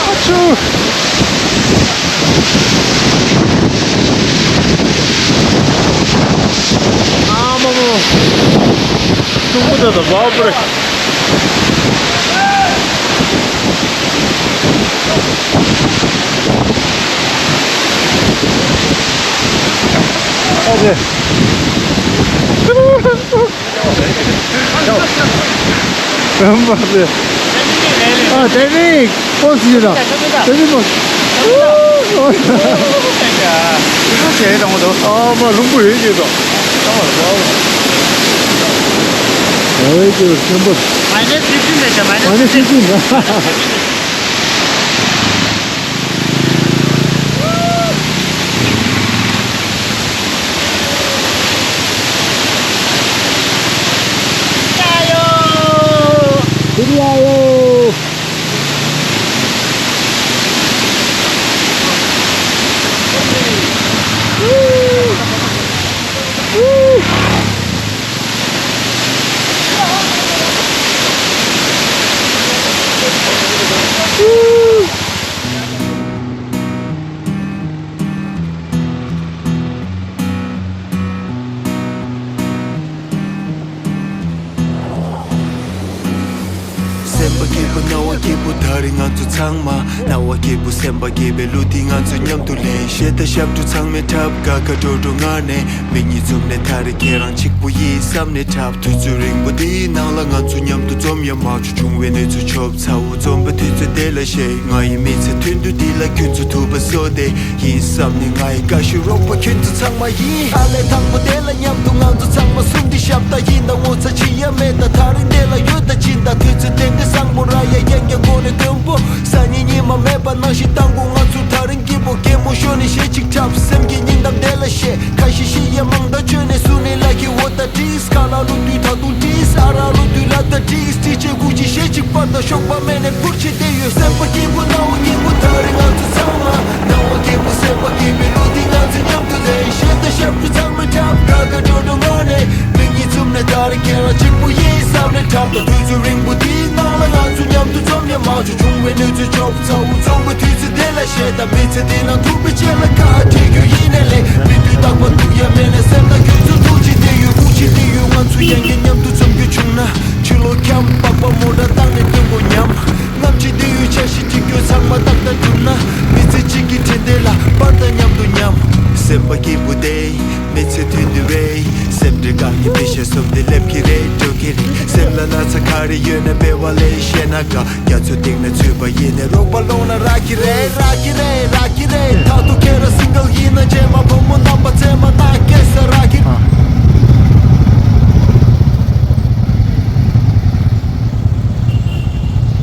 ཨ་ཆུ། ཨ་མ་མ། སྲུང་པོ་དེ་དང་བབ་རེད། ཨ་ཅེ། ཨ་མ་རེད། ཨ་དེ་རིང་ཁོ་སི་ར། དེ་རིང་ཁོ། ཨ་མ་ལུང་པོ་ཡོད་ཀྱི་དང་། ཨ་ཡོད་ཀྱི་ཆེན་པོ། མ་ནེ་ཕིབ་ཊིན་རེད་ཤག་མ་ནེ་ཕིབ་ཊིན། སེམས་པ་སྐྱིད་པོ་སྣང་བ་སྐྱིད་པོ་ད་རེས་ང་ཚོ་ཚང་མ། སྣང་བ་སྐྱིད་པོ་སེམས་པ་སྐྱིད་པའི་གླུ་འདི་ང་ཚོ་མཉམ་དུ་ལེན། གཞས་དང་ཞབས་བྲོ་ཚང་མས་འཁྲབ། དགའ་དགའ་སྤྲོ་སྤྲོ་ངང་ནས། མིག་གཉིས་བཙུམ་ནས་ད་རེས་ཁྱེད་རང་གཅིག་པུ་ཡིན་བསམ་ནས་འཁྲབ། དུས་ཚོད་རིང་པོ་འདིའི་ནང་ལ་ང་ཚོ་མཉམ་དུ་འཛོམས་ཡ་མ་བྱུང་། བྱུང་བའི་གནས་ཚུལ་ཆོབ་ཚ་བོ་འཛོམས་པའི་དུས་ཚོད་དེ་ལ་གཞས། ང་ཡི་མི་ཚེ་ཐུང་དུས་འདི་ལ་ཁྱོད་ཚོ་ཐུག་པ་བཟོ་དེ་ཡིན་བསམ་ནས། ང་ཡི་དགའ་ཤོས་རོགས་པ་ཁྱོད་ཚོ་ཚང་མ་ཡིན། ཨ་ལས་དང་པོ་དེ་ལ་མཉམ་དུ་ང་ཚོ་ཚང་མ་ཟུང་འབྲེལ་ཞབས་ཏ་ཡིན་ད། ངོ་ཚ་བྱེད་ཡ་མེད་ད། ད་རིང་དེ་ལ་ཡོད་ད་ཕྱིན་ད། དུས་ཚོད་དེ་འདྲ་བཟང་པོ་ར་ཡ་ཡང་ཡང་སྒོ་ནས་དོན་པོ། སང་ཉིན་ཉི་མ་མེད་པ་ནང་བཞིན་བཏང་དགོས་ང་ཚོ། ད་རིང་སྐྱིད་པོ་གད་མོ་ཤོར་ནས་གཞས་གཅིག་འཁྲབ། སེམས་ཀྱི་སྙིང་གཏམ་དེ་ལ་བཤད། ཁ་ཤས་ཤི་ཡ་མང་ད་བཅོས་ནས་སུ་ནས་ལ་ཁྱི་འོ་ད་བྲིས། ཁ་ལག་བླུག་དུས་ད་དུང་བྲིས། ཨ་རག་བླུག་དུས་ལ་ད་བྲིས། ཅི་བྱེད་དགོས་ཅི་བཤད་ཅིག་པར་ད་ཤོག་པ་མེད་ནས་ཕུར་ཆེ་དེ་ཡོད། སེམས་པ་སྐྱིད་པོ་སྣང་བ་སྐྱིད་པོ་ད་རེས་ང་ཚོ་ཚང་མ། སྣང་བ་སྐྱིད་པོ་སེམས་པ་སྐྱིད་པའི་གླུ་འདི་ང་ཚོ་མཉམ་དུ་ལེན། གཞས་དང་ཞབས་བྲོ་ཚང་མས་འཁྲབ། དགའ་དགའ་སྤྲོ་སྤྲོ་ངང་ནས། མིག་གཉིས་བཙུམ་ནས་ད་རེས་ཁྱེད་རང་གཅིག་པུ་ཡིན་བསམ་ནས་འཁྲབ་དང་། དུས་ཚོད་རིང་པོ་འདིའི་ནང་ལ་ང་ཚོ་མཉམ་དུ་འཛོམས་ཡ་མ་བྱུང་། བྱུང་བའི་གནས་ཚུལ་ཆོབ་ཚ་བོ་འཛོམས་པའི་དུས་ཚོད་དེ་ལ་གཞས་དང་མི་ཚེ་འདི་ནང་ཐུག་པའི་ཆེད་ལ་ཁ་བྲལ་རྒྱུ་ཡིན་ནའི་ལས། མི་དུས་རྟག་པར་ཐུག་ཡ་མེད་ན་སེམས་ནང་ཁྱོད་ཚོ་ཐུགས་རྗེ་དེ་ཡོད། དགོངས་གཞི་དེ་ཡོད། ང་ཚོ་ཡང་བསྐྱར་མཉམ་དུ་འཛོམས་རྒྱུ་བྱུང་ན། ཕྱི་ལོགས་འཁྱམ་པགས་པ་མོ་ཊ་བཏང་ནས་སྟོན་དགོས་སྙམ། རྔམ་བརྗིད་དེ་ཡོད། འཆར་གཞི་གཅིག་གྱུར་ཚང་མ་ཏག་ཏག་གྲུབ་ན། མི་ཚེ་གཅིག་གི་འཕྲིན་ལས་ལ་པར་དང་མཉམ་དུ་མཉམ། སེམས་པ་སྐྱིད་པོ་དེ་མི་ཚེ་མཐུན་དུ་བས། སེམས་ཁྲལ་གང་ཡིན་མི་ཤེས་སོམ་དེ་སླེབས་ཀྱི་རེད་འགྲོ་གི་རེད། སེམས་ལ་ན་ཚ་ག་རེ་ཡོད་ན་སྤེལ་བ་ལས་བཤད་ན་དགའ། རྒྱ་མཚོ་སྟེང་ན་ཚུད་པ་ཡིན་ནས་རོགས་པ་སློང་ན་རག་གི་རེད། རག་གི་རེད། རག་གི་རེད། ད་དུང་ཁྱེད་རང་སིང་གལ་ཡིན་ན་རྗེས་མ་བུ་མོ་རྣམ་པ་མཚན་མ་ན་སྐྱེ་ས་རག་གི།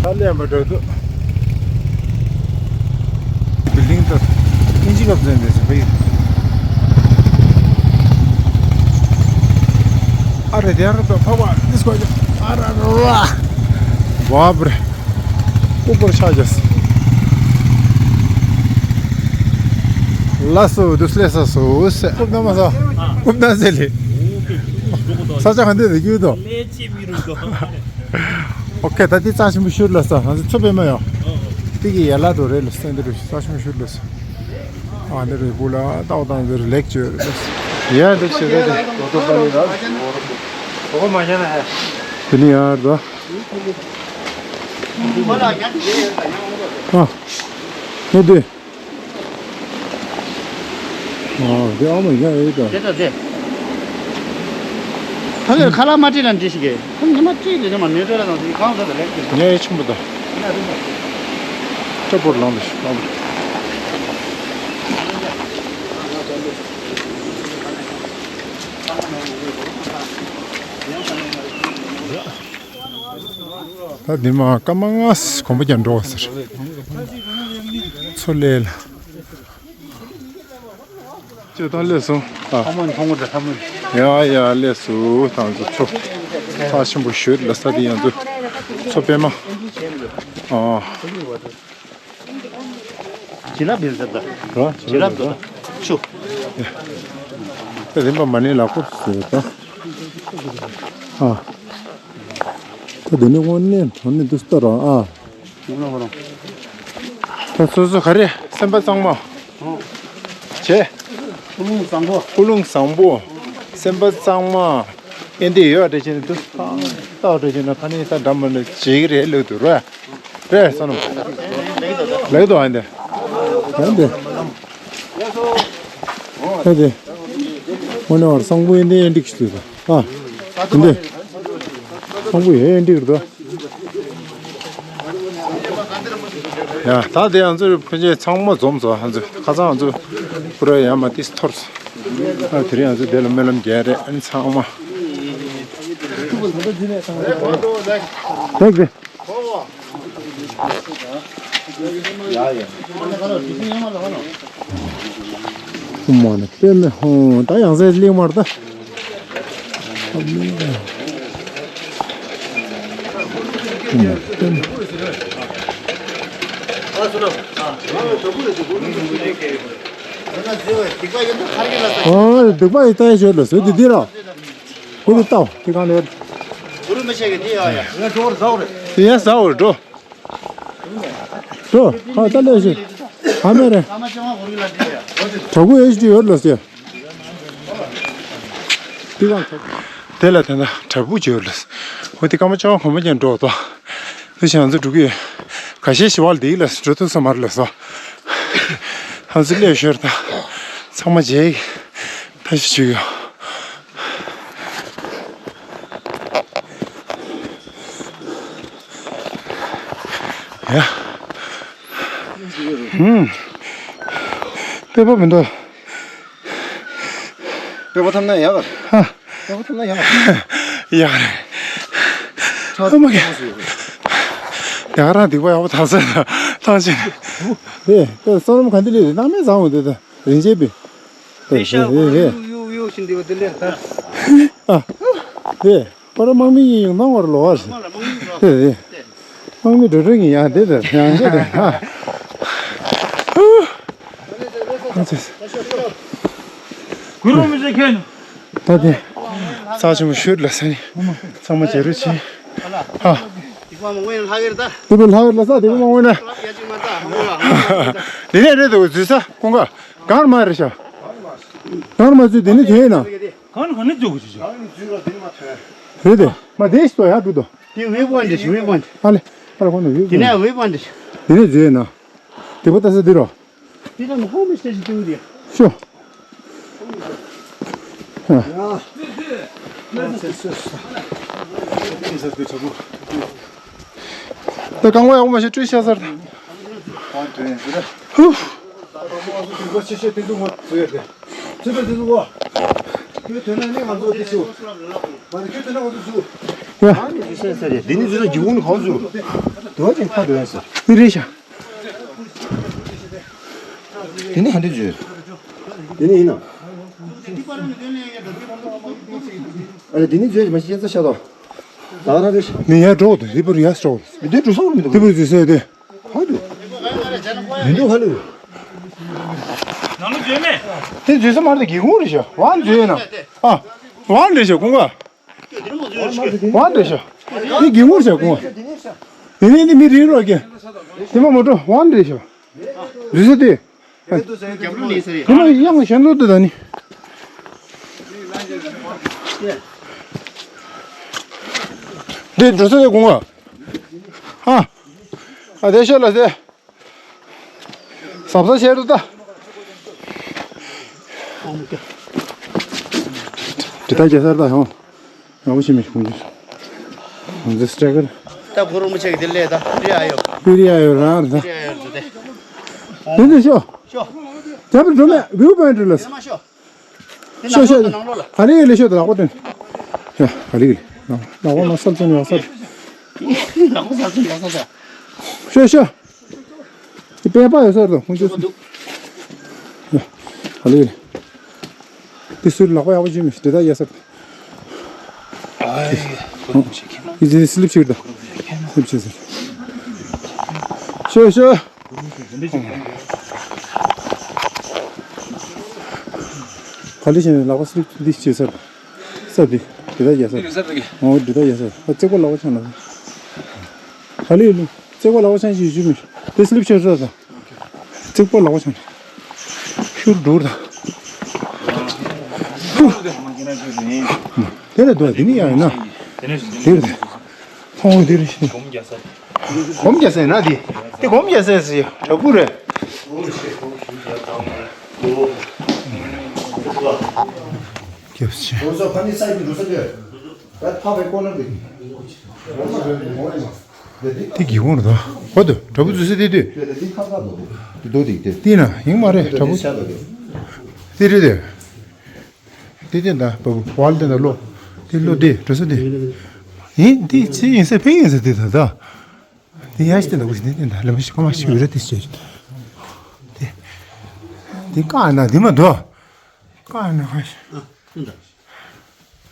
ད་ལན་པ་འགྲོ་འདུག་བིལ་ཌིང་དུ་ཨིན་ཇི་ལབ་ཟེར་འདི་ཟེར་བས། ཨ་རེ་དེ་ར་དུ་ཕ་བ་ཏིས་གོ་ཨ་ར་ར་བ་བ་བ་རེ། ཨུ་པར་ཆ་ཇས། ལ་སོ་དུ་སླེ་ས་སོ་སེ། ཨུབ་ན་མ་ས། ཨུབ་ན་ཟེ་ལེ། ས་ཆ་ག་འདི་རེ་གྱུར་དོ། ཨོ་ཁེ། ད་འདི་རྩ་ཆེན་པོ་ཤུར་ལ་ས། ང་ཚོ་མཚོ་པད་མ་ཡོང་། འདི་གི་ཡ་ལ་འགྲོ་རེད་ལ་ས། འདི་རུ་རྩ་ཆེན་པོ་ཤུར་ལ་ས། ཨ་འདི་རུ་བུ་ལ་ཏའོ་དང་འདི་རུ་ལེགས་བཅོས་རེད་ལ་ས། ཡ་འདི་ཆེ་རེད་དེ། འདི་ནི་ཡར་འགྲོ། ཨ་ནི་འདི། ཨོ། དེ་ཨ་མ་ཡ་ཡོད་ད། དེ་ད་དེ། ཁ་ལེར་ཁ་ལག་མ་སྤྲད་ན་འགྲིག་ཤི་གེ། ཁ་ལག་མ་སྤྲད་ལེ་ཉི་མ་ནུས་སྤྲོད་ལ་དང་དེ་གང་ཟེར་ད་ལེགས་ཀྱི། ཉ་ཡ་ཆེན་པོ་ད། སྐྲ་པོར་ལངས་ད་ཤི་ཨ་མ། ད་འདི་མ་སྐར་མ་ལྔ་གོམ་པ་རྒྱག་འགྲོ་བ་ཟེར། མཚོ་ལས་ལ། ཅེ་ད་སླེབས་སོང་ཨ། ལྷ་མོ་ལྷ་མོ་ད་ལྷ་མོ། ཡ་ཡ་སླེབས་སོང་། ད་ང་ཚོ་མཚོ་རྩ་ཆེན་པོ་ཞོལ་ལ་ས་དེ་ཡང་ཚོ་མཚོ་པད་མ། ཨ། བྱིན་རླབས་ཡོད་ཟེར་ད། ར་བྱིན་རླབས་ཡོད་ད། ཆུ། ད་རིམ་པ་མ་ཎི་ལག་པོ་ཟེར་ད། ཨ། འདི་ནི་དངོས་གནས་དྲང་གནས་འདུག་ལྟ་རང་ཨ། ད་སོ་སོ་ག་རེ་སེམས་པ་གཙང་མ། བྱས། ཀུན་སློང་བཟང་པོ། ཀུན་སློང་བཟང་པོ། སེམས་པ་གཙང་མ། ཨེ་འདི་ཡོད་འདྲ་བྱས་ནས་འདུག་ལྟ་འདྲ་བྱས་ན་ཕ་ནི་ད་འདྲ་མ་འདྲ་བྱེད་ཀྱི་རེད་ལོས་འདུག་ར། རེད་སོ་ནམ། ལེགས་འདུག་ཨ་འདི། ཨ་འདི། ཨ་འདི། དངོས་གནས་བར་སང་པོ་ཨེ་འདི་ཨེ་འགྲིག་ཞིག་འདུག་ཨ། འདི། སང་པོ་ཨེ་འགྲིག་རེད་དོ། ཡ་ད་དེ་ང་ཚོ་ཕན་ཆད་ཚང་མ་འཛོམས་སོ། ང་ཚོ་ཁ་སང་ང་ཚོ་པུ་ར་ཡ་མ་ཏིས་འཐོར་སོ། ཨ་དེ་རིང་ང་ཚོ་དེ་ལ་སྨོན་ལམ་རྒྱག་རེད་ཨ་ནི་ཚང་མ། ཐུགས་ཀྱི། མ་ནི་དཔེ་མེད་ཧོ། ད་ཡང་སེ་གླིང་མར་ད། ཨོ་སྡིག་པ་ཡི་ལྟ་ཡི་ཞོར་ལ་བཟོས་དེ་འདི་ར། ཁོ་ཚོ་ལྟ་བ་དེ་གང་ལས། ཡ་ཟ་འོ་འགྲོ། འགྲོ། ཧ་ད་ལས་ཞེ། ཧ་མེ་རེ། དྲག་པོ་ཨེ་ཤི་ཡོད་ལ་ཟེར། དེ་གང་དྲག་དེ་ལ་དེ་འདྲ་དྲག་པོ་ཅིག་ཡོད་ལ། འོ་དེ་སྐར་མ་བཅོ་ལྔ་གོམ་པ་ཅན་འགྲོ་ཏོ། དེ་བཞིན་ང་ཚོ་འགྲོ་གི་ཡོད། ག་ཤེད་ཞི་བ་ལ་དེ་ལ་འགྲོ་ཐུབ་ས་མ་རེད་ལ་སོ། ང་ཚོ་སླེབས་ཞོར་དང་། ཚང་མ་རྗེས་ད་ཞིག་བྱུག་ཡོད། ཡ། ཧུམ། དཔེ་པོ་མི་འདུག་དཔེ་པོ་ཐམ་ན་ཡག་ག་ཧ། དཔེ་པོ་ཐམ་ན་ཡག་ག་ཡག་རེད། ཨ་མ་གི། ཡག་རང་སྡིག་པ་ཡག་པོ་ཐམ་ས་ཐམ་ཆེན། ཧེ། དཔེ་བསོད་ནམས་ག་འདི་ལས་རེད་སྣང་མེད་བཟང་བ་འདི་ད་རིན་ཆེན་པི། ཧེ་ཧེ་ཧེ། ཨ། ཧེ། ཁོ་རང་དམག་མི་ཡིན་ཡང་སྣང་བར་ལོ་བ་རེད། དེ་རེད། དམག་མི་འགྲོ་གྲོན་ཡིན་ཡང་དེ་དེ་ཡང་དེ་དེ། ཨ་ཙི། གུ་རུ་མི་ཟེར་མཁན། ད་དེ། ས་ཆེན་པོ་ཤོད་ལ་ས་ནི། ཚང་མ་བྱེ་རུ་ཆེ། ཨ། དེ་པོ་ལྷག་ཡོད་ལ་ས་དེ་པོ་མ་འོང་ན། དེ་ནས་རེད་དོ་འཛུལ་ས་ཀུན་དགའ། གང་མ་རེད་ཤག་གང་མ་ཚུད་དེ་ནི་དེ་ཡིན་ན། གང་ནས་གང་ནས་འཛུལ་དགོས་ཀྱི་ཅིག་རེད་དེ། མ་དེ་ཞིག་ཏོ་ཡག་འདུག་དོ། དེ་ཝེ་པོ་ཨིན་ཊི་ཞིག་ཝེ་པོ་ཨིན་ཊི། ཨ་ལེ། ཨ་ལེ་ཁོང་ནས་ཝེ་པོ་ཨིན་ཊི། དེ་ནས་འཛུལ་ཡིན་ན། དེ་པོ་ལྟ་ས་འདི་རོ། དེ་ནས་ཧོམ་སྟེ་ཞིག་ཏུ་རེད། ཤོ། ཡ། ད་གང་བ་ཡག་པོ་མ་ཤེས་བཀྲུས་ཤ་ཟར་ད། ཧུ། འདི་ནི་ཟེར་ས་རེད། འདི་ནི་ཟེར་ས་འཇིགས་འོང་ནི་གང་ཟེར། དུ་བ་ཅན་ཁ་འདོན་ཟེར། འདི་རེད་ཤག་འདི་ནི་ཧ་འདི་བརྗོད། འདི་ནི་ཡིན་ནམ། ཨ་ལེ་འདི་ནི་བརྗོད་མ་ཤེས་ཚ་ཤ་དོ། ད་ར་རེད་ཤག་མི་ཡར་འགྲོ་འདུག་འདི་པར་ཡར་འགྲོ། འདི་འགྲོ་ས་འོར་མི་འདུག་འདི་པར་འཛུལ་ས་ཡོད་དེ། ཧ་འདུག་མི་འདུག་ཧ་ལུ། ནང་ལ་འཛུལ་མེད། དེ་འཛུལ་ས་མ་རེད་དེ་སྒེའུ་ཁུང་རེད་ཤག་ཝང་འཛུལ་ཡོད་ན། ཨ། ཝང་རེད་ཤག་ཀུན་དགའ། ཝང་རེད་ཤག་འདི་སྒེའུ་ཁུང་རེད་ཤག་ཀུན་དགའ། དེ་ནས་འདི་མི་རེད་རོགས་ཀྱི། དེ་མ་མོ་ཊ་ཝང་རེད་ཤག་འཛུལ་ས་དེ། རྒྱབ་ལོགས་ནས་ཟེར་ཡ། དེ་མ་གཡང་གཞན་ལོག་ཏུ་ད་ནི། འདི་འགྲོ་ས་དེ་དགོངས་ཨ། ཨ། ཨ་དེ་ཤོད་ལ་ཟེར། ཟབ་ས་བཤད་རུ་ལྟ། འདི་ལྟ་རྒྱལ་སར་ལྟ་ཡོང་། ང་བོ་ཤི་མི་ཁུང་ཅི། ང་ཚོ་སི་ཊེ་ཀར། ད་གུ་རུ་མི་ཆེ་གི་དེ་ལས་ད་རི་ཨ་ཡོ། རི་ཨ་ཡོ་རང་རེད་ད། རི་ཨ་ཡོ་རེད་དེ། འདི་འདི་ཤོ། ཤོ། རྒྱབ་རུ་འགྲོ་མེད་བིའུ་པོ་ཡིན་འགྲོ་ལ། ཤོ་ཤོ། ཤོ་ཤོ། ནང་ལོགས་ལ། ག་ལེ་ག་ལེ་ཤོ་ད་ལག་པ་སྟོན། ཡ་ག་ལེ་ག་ལེ། ལག་པ་ལག་སར་སྟོན་ཡོད་སར། ལག་པ་སར་སྟོན་ཡོད་སར་ད། ཤོ་ཤོ། དེ་པད་པ་ཡོད་ས་རེད་དོ་ཁོང་ཚོ། ཨ་ལེ། དེ་སུར་ལག་པ་ཡག་པོ་བྱུང་མི་དེ་ད་ཡ་ས་རེད། ཨི་ཟི་སི་ལིབ་བྱེད་དོ། སི་ལིབ་བྱེད་ས། ཤོ་ཤོ། ག་ལེ་བྱས་ནས་ལག་པ་སི་ལིབ་འདི་བྱེད་ས་རེད། ས་འདི་དེ་ད་ཡ་ས་རེད། འོ་དེ་ད་ཡ་ས་རེད། ཨ་རྩེ་པོ་ལག་པ་ཆག་ན། ག་ལེ་ལུ། བརྩེགས་པ་ལག་པ་ཆང་ཞིག་ཞུ་མི། དེ་སི་ལིབ་ཆེར་ས་ད། བརྩེགས་པ་ལག་པ་ཆང་། ཤུར་འགྲོ་ད། དེ་ལ་འདུག་དེ་ནི་ཡང་ཡིན་ན། དེ་རེད། ཁོང་དེ་རེད་ཤི། སྒོམ་རྒྱག་ས་ན་དེ། དེ་སྒོམ་རྒྱག་ས་ཟེར། བྲག་ཕུག་རེད། སྐྱབས་ཆེ། འགྲོ་ས་ཕ་ནི་ས་ཡི་འགྲོ་ས་དེ། ད་ཕ་བའི་ཀོ་ནར་དེ། དེ་གི་གོང་རེད་དོ། ཧོ་དོ་བྲག་ཕུག་འཛུལ་ས་དེ་དུས། དེ་ན་ཡིན་མ་རེད་བྲག་ཕུག་དེ་རེད་དེ། དེ་དེ་འདྲ་བ་བ་ལ་དེ་འདྲ་ལོ། དེ་ལོ་དེ་འགྲོ་ས་དེ། ཡིན་དེ་ཅི་ཡིན་ས་ཕིང་ཡིན་ས་དེ་ད་ད། དེ་ཡ་ཤི་དེ་འདྲ་བ་ཞིག་དེ་དེ་འདྲ་ལ་མ་ཤི་ཁ་མ་ཤི་བི་ར་དེ་ཤི་དེ། དེ་ཀ་ན་དེ་མ་དོ། ཀ་ན་ཧ་ཤི།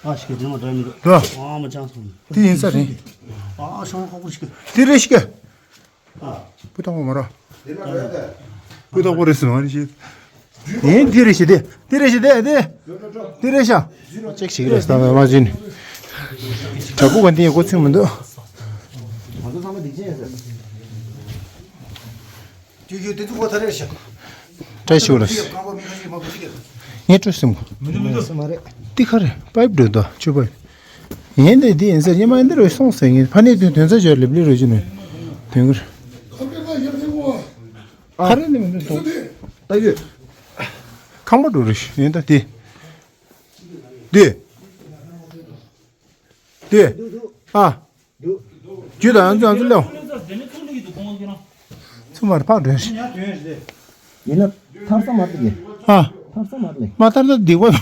ཨ་ཤི་ཁ་དེ་མ་དོ་མི་དོ། དོ། ཨ་མ་ཅང་སོང་། དེ་ཡིན་ས་རེད། ཨ་ཤོང་ཁོག་པོ་ཤི་ཁ། དེ་རེད་ཤི་ཁ། སྤུ་ཐོག་པོ་མ་རོ། སྤུ་ཐོག་པོ་རེད་ཟེར་བ་ནི་ཤེས། ཨེ་འདི་རེད་ཤེས་དེ། འདི་རེད་ཤེས་དེ་དེ། འདི་རེད་ཤག་ཅེག་ཞིག་རེད་ཟེར་བ་མ་བྱིན། བྲག་ཕུག་ག་འདི་ཡི་འགོ་ཚིག་མི་འདུག་ང་ཚོ་ཚང་མ་འདི་ཅན་ཟེར། དུས་རྒྱུན་དེ་ཚོ་གོ་ཐ་རེད་ཤག་བཀྲ་ཤིས་བདེ་ལེགས། ངས་སྤྲོ་སེམས་གོ། མི་འདུག་མི་འདུག་ཏི་ཁ་རེད་པའིབ་འགྲོ་དོ་ཆུ་པའིབ། ཡིན་དེ་འདི་ཡིན་ཟེར་ཉི་མ་འདི་རུ་སོང་ཟེར་ངས་ཕ་ནས་དུས་དོན་ཚ་བརྗོད་ལེབ་ལེ་རུ་ཅི་ནས་དོན་གུར། ཁ་རེ་ནས་མི་འདུག་ད་ཡོད། ཁང་པ་འགྲོ་རུ་ཡིན་ད་དེ། དེ། དེ། ཨ། རྒྱུ་དང་ཨ་ཚོ་ཨ་ཚོ་ལེའོ། ཚུ་མར་ཕག་འདྲེན། ཡིན་ན་ཐར་ས་མར་ལེ། ཨ། ཐར་ས་མར་ལེ། མ་ཐར་ས་སྡིག་པ་མ་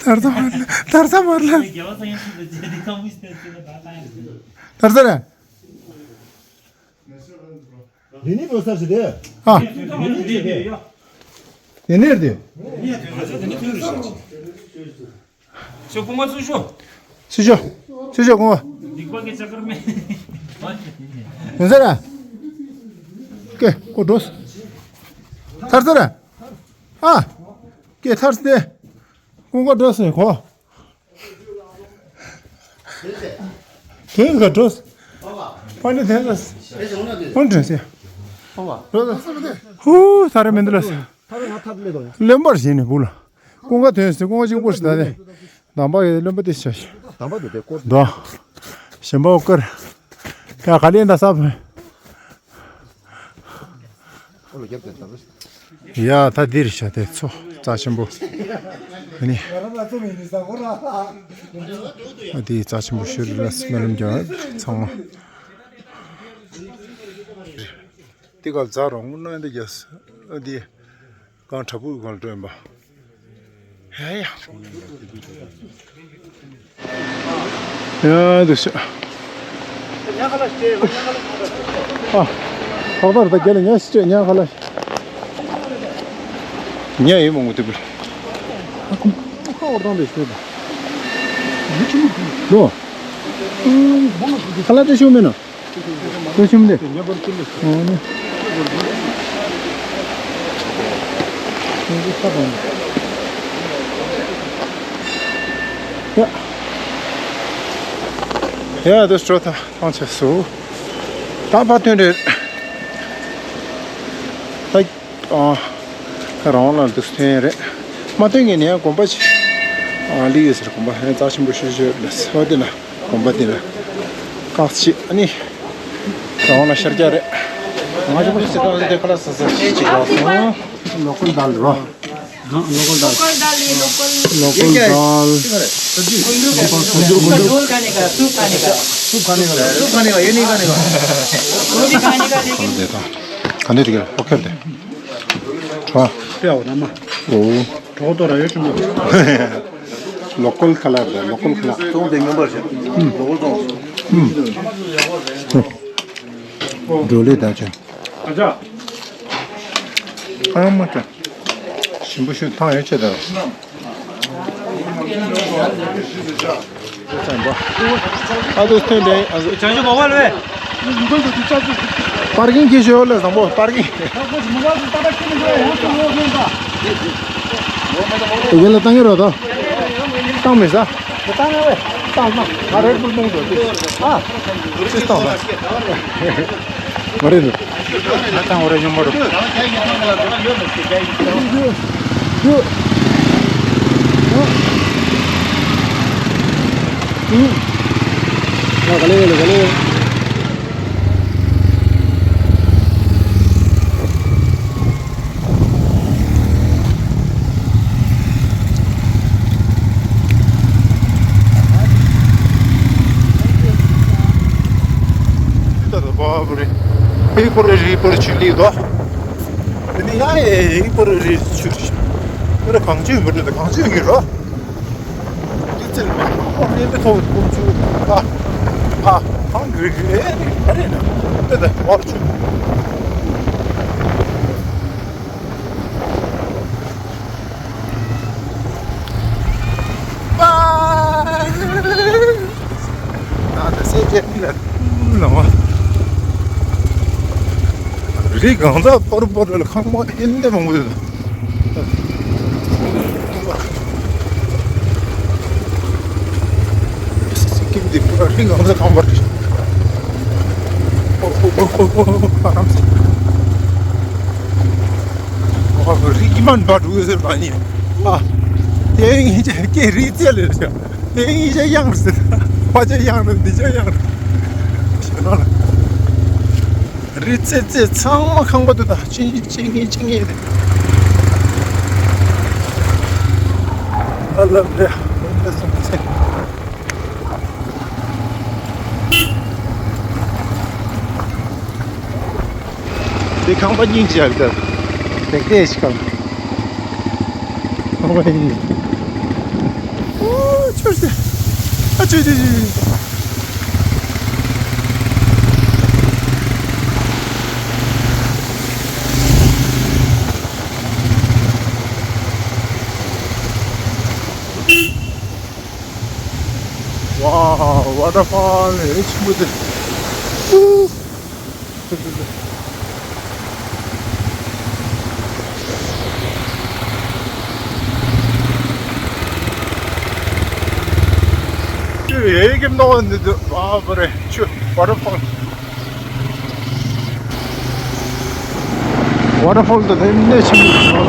ཐར་ས་མར་ལེ། ཐར་ས་མར་ལེ། ཐར་ས་རེད། འདི་ནི་བོད་ས་ཞིག་རེད། ཨ། འདི་ནི་རེད། ཁྱོད་ཀུན་དགའ་ཚུར་ཤོག་ཚུར་ཤོག་ཚུར་ཤོག་ཀུན་དགའ། སྡིག་པ་གི་ཆ་གར་མེད། ཡིན་ཟེར་ར། ཀེ་ཀོ་འགྲོ། ཐར་ཟེར་ར། ཨ། ཀེ་ཐར་སྟེ། ཀུན་དགའ་འགྲོ་སོང་གོ། དེ་ག་འགྲོ། ཕ་ནི་དེ་ལ། ཧུན་དྲན་སེ། འགྲོ། ཧུ་ཐར་མི་འདུག་ལ། བློན་པར་བྱས་ནས་བུ་ལ། ཀུན་དགའ་དོན་ཟེར་ཀུན་དགའ་གཅིག་པོ་ཞིག་ད་ནས། དམ་པ་ཡི་བློན་པོ་དེ་ཤ་ཤ། དམ་པ་དེ་དེ་སྐོར། དོ། ཞིམ་པོ་བསྐུར། ཡ་ག་ལེན་ད་ས་བུ། ཨོ་ལ་རྒྱབ་དེ་ད་བུ། ཡ་ད་འདིར་བྱ་དེ་ཚོ་རྩ་ཆེན་པོ། ཨ་ནི། ཨ་དེ་རྩ་ཆེན་པོ་ཤོར་ལ་སྨོན་ལམ་རྒྱབ་ཚང་མ། དེ་ག་ཛ་རོང་ན་འདི་རྒྱ་ས་ཨ་དེ། གང་བྲག་ཕུག་གང་སྒྲོན་པ། ཧེ་ཡ། ཡ་འདུག་ཤག་ཨ། ཁོག་ཏར་ད་རྒྱ་ལ་ཉ་ཤི་ཉ་ཁ་ལ། ཉ་ཡི་མོང་གི་དུ་བུ། ཁ་ཁོ་ཁ་འོར་དང་དེ་ཤོད་ད། ལོ། ཁ་ལ་དེ་ཤོད་མེད་ན། ལྟོས་ཤིམ་ལེ། ཨོ་ནི། ཡ། ཡ་དུ་སྤྲོ་ཐང་ཐང་ཆད་སོང་། ད་ཕར་ཐོན་རེད། ད་ཨ་རང་ལ་དུ་ཐོན་རེད། མ་ཐོན་ངེས་ནས་དགོན་པ་ཆེ། ཨ་ལི་ཡོད་ཟེར་དགོན་པ་ཧན་རྩ་ཆེན་པོ་ཤོད་ཤོད་ལ་སོ་དེ་ལ། གོམ་པ་དེ་ལ། ཁག་ཆེ་ཨ་ནི། རང་ལ་ཤར་རྒྱག་རེད། ང་ཚོ་ཁོ་ཚོ་དེ་ཁ་ལ་ས་ས་ཅིག་ཅིག་ལ་སོང་། ལོ་ཀལ་དཱལ་རོ། ལོ་ཀལ་དཱལ། ལོ་ཀལ་དཱལ། सूप खाने का, सूप खाने का। सूप खाने का, सूप खाने का, ये नहीं खाने का। वो भी खाने का, लेकिन कौन देता? खाने ठीक है, ओके दे। हाँ। क्या होता है? ओ। ལོ་ཀལ་ཁ་ལག་རེད། ལོ་ཀལ་ཁ་ལག་ཙོང་དེ་ངན་པར་བྱས། ལོ་ཀལ་ཙོང་། འགྲོ་ལེ་ད་ཅན། ཨ་མ་ཀ་ཞིམ་པོ་ཞུ་ཐང་ཡོད་ཆེ་ད། ཨ་ཏོ་སྟོན་དེ། ཨ་ཏོ། བྱང་ཆུབ་འོ་བ་ལོས། པར་ཀིང་གི་ཞོ་ལ་བཟང་པོ་པར་ཀིང་། དེ་ག་ལ་བཏང་ཡོད་རོ་ད། བཏང་མེད་ས། བཏང་ཡོད་བས། ང་རེད་པུལ་མོང་དུ་ཨ། ཅི་སྟོང་ལ། ང་རེད་འདུག་ང་དང་ང་རེད་ཉོན་མོ་རུ། ཡོད། ཡོད། ཡོད། ཡོད། ཡོད། ཡོད། ད་ད་བ་བ་རེད། ཧི་པོ་རི་རི་པོ་རི་ཆུ་ལི་དོ། དེ་ནི་ཡ་ཨེ་ཧི་པོ་རི་རི་ཆུ་རི། དེ་ར་གངས་ཅན་མི་འདྲ་ད་གངས་ཅན་གི་རོ། དེ་ཚེ་ཨོ་རེད་པའི་ཐོག་ཀུན་ཆུ་ཨ་ཨ་ཨང་གི་རེད་རེད་རེད་ན་དེ་ད་བ་ཆུ། ཨ་ད་སེ་ཅེ་ལ་ལ་བ། རི་གང་ཚ་པོར་པོར་ལ་ཁང་པ་ཨིན་དེ་མང་པོ་ཡོད། སི་ཀིམ་འདི་པུ་ར་རི་གང་ཚ་ཁང་པ་རེད། ཨོ་ཨོ་ཨོ་ཨོ་ཨོ་ཨོ་ཨ་རམ་སེ། ཨོ་རི་གི་མན་པ་འགྲོ་ཟེར་བ་ནི། ཨ། དེ་ཡིན་ཅེ་ཀེ་རི་ཙེ་ལེ་ཟེར། དེ་ཡིན་ཅེ་གཡང་རེད་ཟེར། ཕ་ཅེ་གཡང་རེད་འདི་ཅེ་གཡང་རེད། རི་ཙེ་ཙེ་ཚང་མ་ཁང་པ་དུ་ད་ཅིང་ཅིང་ཅིང་ཅིང་ཡེ་དེ། ཨ་ལ་ལེ། འདི་ཁང་པ་སྙིང་རྗེ་ཡག་འདུག་དེ་སྐད་ཞིག་གམ། ཁང་པ་སྙིང་རྗེ། ཨོ་ཆོས་ཏེ། ཨ་ཆོས་ཆོས་ཆོས། ཝའོ། ཝ་ཊར་ཕོལ་ལས་ཆེན་པོ་དེ། ཨུ། ཁྱོད་ཡའི་གེམ་ནོ་འདི་དུ་ཨ་བ་རེ་ཆུ་ཝ་ཊར་ཕོལ། ཝ་ཊར་ཕོལ་དུ་དེ་ནས་ཆེན་པོ་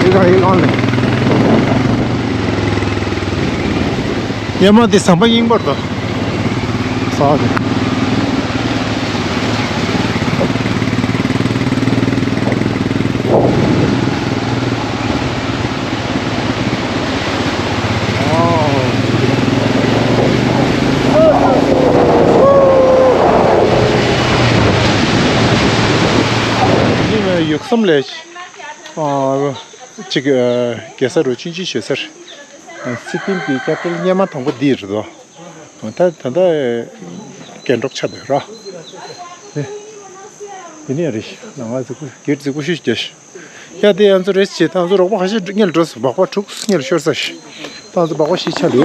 དེ་ག་ཡིན་ཨང་ལེ། ཡ་མ་དེ་ཟམ་པ་རྙིང་པར་དོ། ས་དེ། ཡུག་སམ་ལས་ཅིག་གེ་སར་རུ་ཆིན་ཅི་ཞོ་སར་སི་ཀིམ་གྱི་ཁེ་པི་ཊལ་སྙེ་མ་དང་པོ་འདི་རེད་དོ། ད་ད་ལྟ་སྐད་འགྲོགས་ཆགས་འདུག་ར། དེ་ནས་རེད་ནང་ང་རྫིག་པོ་སྒེར་རྫིག་པོ་ཤོས་ཀྱི། ཡ་དེ་ཡང་ཚོ་རེས་བྱེད་དང་ཚོ་རོགས་པ་ཁ་ཤས་སྙེལ་འགྲོ་སོང་། སྦག་སྦག་དྲུག་སྙེལ་ཤོར་ས་ཞིག་ད་ཚོ་སྦག་སྦག་ཤས་ཆ་ལེ།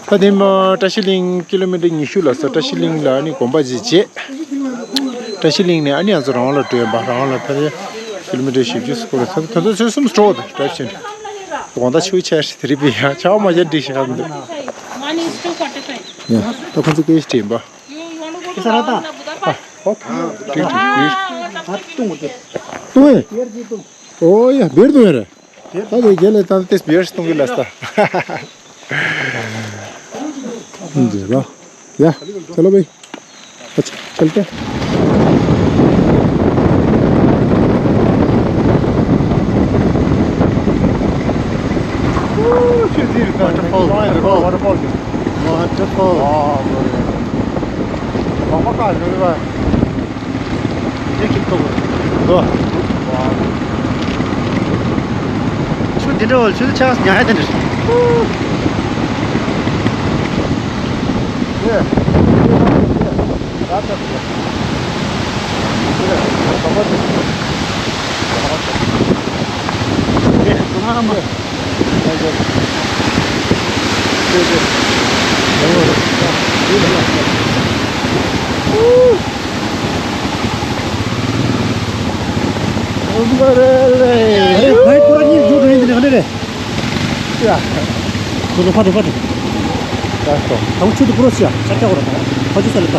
ད་དེ་མ་བཀྲ་ཤིས་གླིང་ཀི་ལོ་མི་ཊར་ཉི་ཤུ་ལ་སོ་བཀྲ་ཤིས་གླིང་ལ་ཨ་ནི་དགོན་པ་ཅིག་བྱས། བཀྲ་ཤིས་གླིང་ནས་ཨ་ནི་ང་ཚོ་རང་ལ་འགྲོ་ཡིན་པ་རང་ལ་ཕེབས་ཡ་ཀི་ལོ་མི་ཊར་བཞི་བཅུ་སྐོར་ལ་ད་ཚོ་ཚོད་གསུམ་འགྲོ་འདུག་ཌ་རའེབ་བྱས་ནས། དགོང་དག་ཆུ་ཆེ་ཞིག་དེ་རིགས་པའི་ཡ་ཆར་པ་མ་བརྒྱབ་འགྲིག་ཤག་མི་འདུག་ཡ་ད་ཁོང་ཚོ་སྐད་ཆ་དྲིས་ཡིན་པ། ཁེ་ས་ར་ད། ཨ་ཧོ། འགྲིག་འགྲིག་འགྲིག་ཨ་ཏུང་དེ། ཏུང་ཨེ། ཨོ་ཡ་བེར་ཏུང་ཨེ་རེད། ད་དེ་རྒྱལ་ལས་ད་དེ་བེར་གཏོང་གི་ལ་ས། འདི་ར། ཡ། ཅ་ལོ་བེ། ཨ་ཅག་ཅལ་ཏེ། ཝ་ཊར་ཕོལ། ཝ་ཊར་ཕོལ། ཝ་ཊར་ཕོལ། ཝ་ཊར་ཕོལ། ཝ་ཊར་ཕོལ། ཝ་ཊར་ཕོལ། ཝ་ཊར་ཕོལ། ཆུ་འདི་འདྲ་བ་ཆུ་ཆགས་ཉ་ཡ་དེ་འདྲ། ཡ། ཁོ་ཚོ་ཕ་དྲུག་ཕ་དྲུག་ད་ལྟ་ཆུ་དུ་པུ་རོ་སི་ཡ་ཆ་ཆ་གོ་ར་ད་ཕ་ཆུ་ས་ལེ་ད།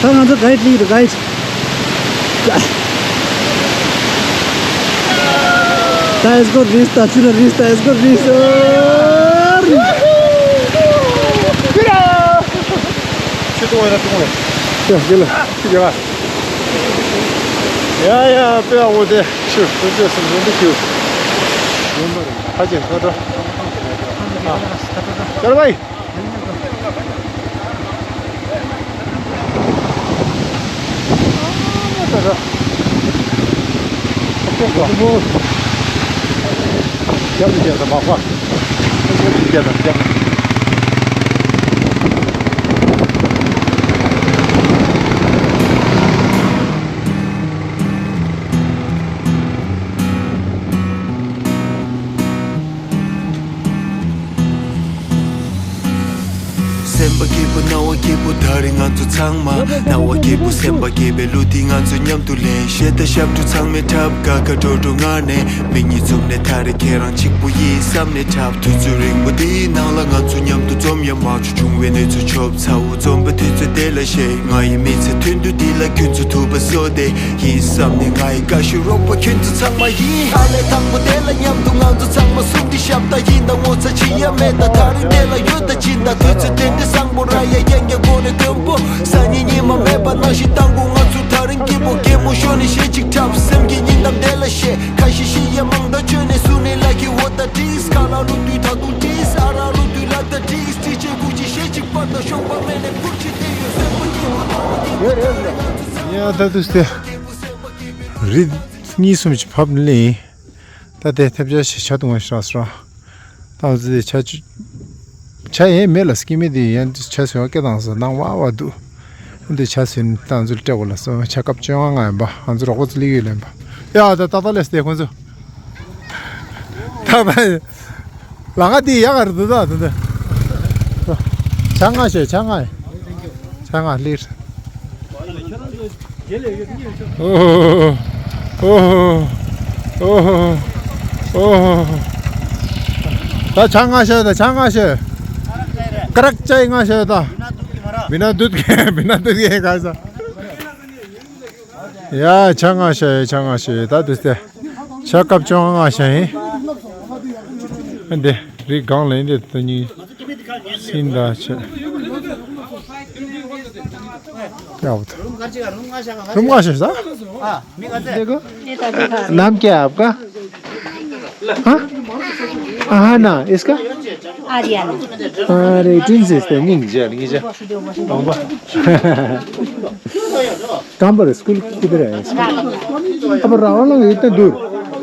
ད་ང་ཚོ་གའིཌ་ལིག་རེད་གའིཌ། ད་ཨེ་སྐོར་རིས་ད་ཆུ་ལ་རིས་ད་ཨེ་སྐོར་རིས། ཆུ་གཏོང་བ་ན་གཏོང་བ། ཡ་ཡ་ལ་ཆུ་རྒྱག་ཡ་ཡ་དཔེ་ཨ་འོ་དེ་ཆུ་ཆུ་ཆུ་སུམ་སུམ་དུ་ཆུ། ཡོན་པ་རེད་ཧ་ཅང་ཁ་དྲོ། ཨ་ཀར་བའི། སེམས་པ་སྐྱིད་པོ་སྣང་བ་སྐྱིད་པོ་ད་རེས་ང་ཚོ་ཚང་མ། སྣང་བ་སྐྱིད་པོ་སེམས་པ་སྐྱིད་པའི་གླུ་འདི་ང་ཚོ་མཉམ་དུ་ལེན། གཞས་དང་ཞབས་བྲོ་ཚང་མས་འཁྲབ། དགའ་དགའ་སྤྲོ་སྤྲོ་ངང་ནས། མིག་གཉིས་བཙུམ་ནས་ད་རེས་ཁྱེད་རང་གཅིག་པུ་ཡིན་བསམ་ནས་འཁྲབ། དུས་ཚོད་རིང་པོ་འདིའི་ནང་ལ་ང་ཚོ་མཉམ་དུ་འཛོམས་ཡ་མ་བྱུང་། བྱུང་བའི་གནས་ཚུལ་ཆོབ་ཚ་བོ་འཛོམས་པའི་དུས་ཚོད་དེ་ལ་གཞས། ང་ཡི་མི་ཚེ་ཐུང་དུས་འདི་ལ་ཁྱོད་ཚོ་ཐུག་པ་བཟོ་སྟེ། ཡིན་བསམ་ནས་ང་ཡི་དགའ་ཤོས་རོགས་པ་ཁྱོད་ཚོ་ཚང་མ་ཡིན། ཨ་ལས་དང་པོ་དེ་ལ་མཉམ་དུ་ང་ཚོ་ཚང་མ་སུམ་སྒྲིལ་ཞབས་ད་ཡིན་ད་ངོ་ཚ་ཅི་ཡང་མེད་ད་ད་རིང་དེ་ལ་ཡོད་ད་ཅིན་ད་དུས་ཚོད་དེ་འདྲ་བཟང་པོ་ར་ཡ་རྐྱང་རྐྱང་སྒོ་ནས་མགོན་པོ་སང་ཉིན་ཉི་མ་མེད་པ་ནང་བཞིན་དང་པོ་ང་ཚོ་ད་རིང་སྐྱིད་པོ་གད་མོ་ཤོར་ནས་གཞས་གཅིག་འཁྲབ། སེམས་ཀྱི་སྙིང་གཏམ་དེ་ལ་བཤད། ཁ་ཤས་ཤི་ཡ་མང་ད་བཅོས་ནས་སུ་ནས་ལ་ཁྱི་འོ་ད་དྲིས་ཁ་ལ་ལུ་དུས་ད་དུང་དྲིས་ཨ་ར་ལུ་དུས་ལ་ད་དྲིས་ཅི་བྱེད་དགུ་ཅི་བཤད་ཅིག་པར་ད་ཤོག་པ་མེད་ནས་ཕུར་ཅི་དེ་ཡོད་སེམས་པ་སྐྱིད་པོ་ད་ཡ་ད་དུས་དེ་རི་གཉིས་གསུམ་གྱི་ཕབ་ལེན། ད་དེ་ཐེབས་ཆ་ཞིག་ཆ་དུང་བ་ཞིག་རག་སོ། ད་འོ་ཙི་ཆ་ཆུ་ཆ་ཡེ་མེད་ལ་སྐྱེ་མེད་དེ་ཡན་ཆ་སོ་སྐད་དང་སོ་ནང་བ་བ་འདུག་འདི་ཆ་སོ་ད་འཛུལ་སྤྲད་གོ་ལ་སོ་ཆ་སྐབས་བཅོ་ལྔ་ཡིན་པ་ང་ཚོ་རོགས་པ་ཚོ་ལི་ཡོད་ལེན་པ་ཡ་ད་ཏག་ཏག་ལས་སྟེ་ཁོང་ཚོ་ད་ད་ལ་ང་དེ་ཡག་ག་རེད་འདུག་ད་ད་ད་ཆ་ལྔ་ཞེ་ཆ་ལྔ་ཡིན། ཆ་ལྔ་ལིར། ཨོ་ཨོ་ཨོ་ཨོ། ད་ཆ་ལྔ་ཤོད་ད་ཆ་ལྔ་ཤོད། ཀ་རག་ཅའི་ལྔ་ཤོད་ད། མི་ན་དུད་ཀེ་མི་ན་དུད་ཀེ་ག་ས། ཡ་ཆ་ལྔ་ཤོད་ཡ་ཆ་ལྔ་ཤོད་ད་དུས་ཏེ། ཆ་སྐབས་བཅོ་ལྔ་ཤོད་ཡིན། འདི་རིགས་གང་ལེན་འདི་དུ་ཉིན། སིན་ད་ཆེ། ཡག་པོ་ད། རུམ་ཁ་ཤས་ས། नाम क्या है आपका? हाँ? आहाना, इसका? आर्याना। अरे, जिनसे इसका नहीं, नहीं, नहीं, नहीं। कहाँ पर है? स्कूल किधर है इसका? अब रावण इतना दूर।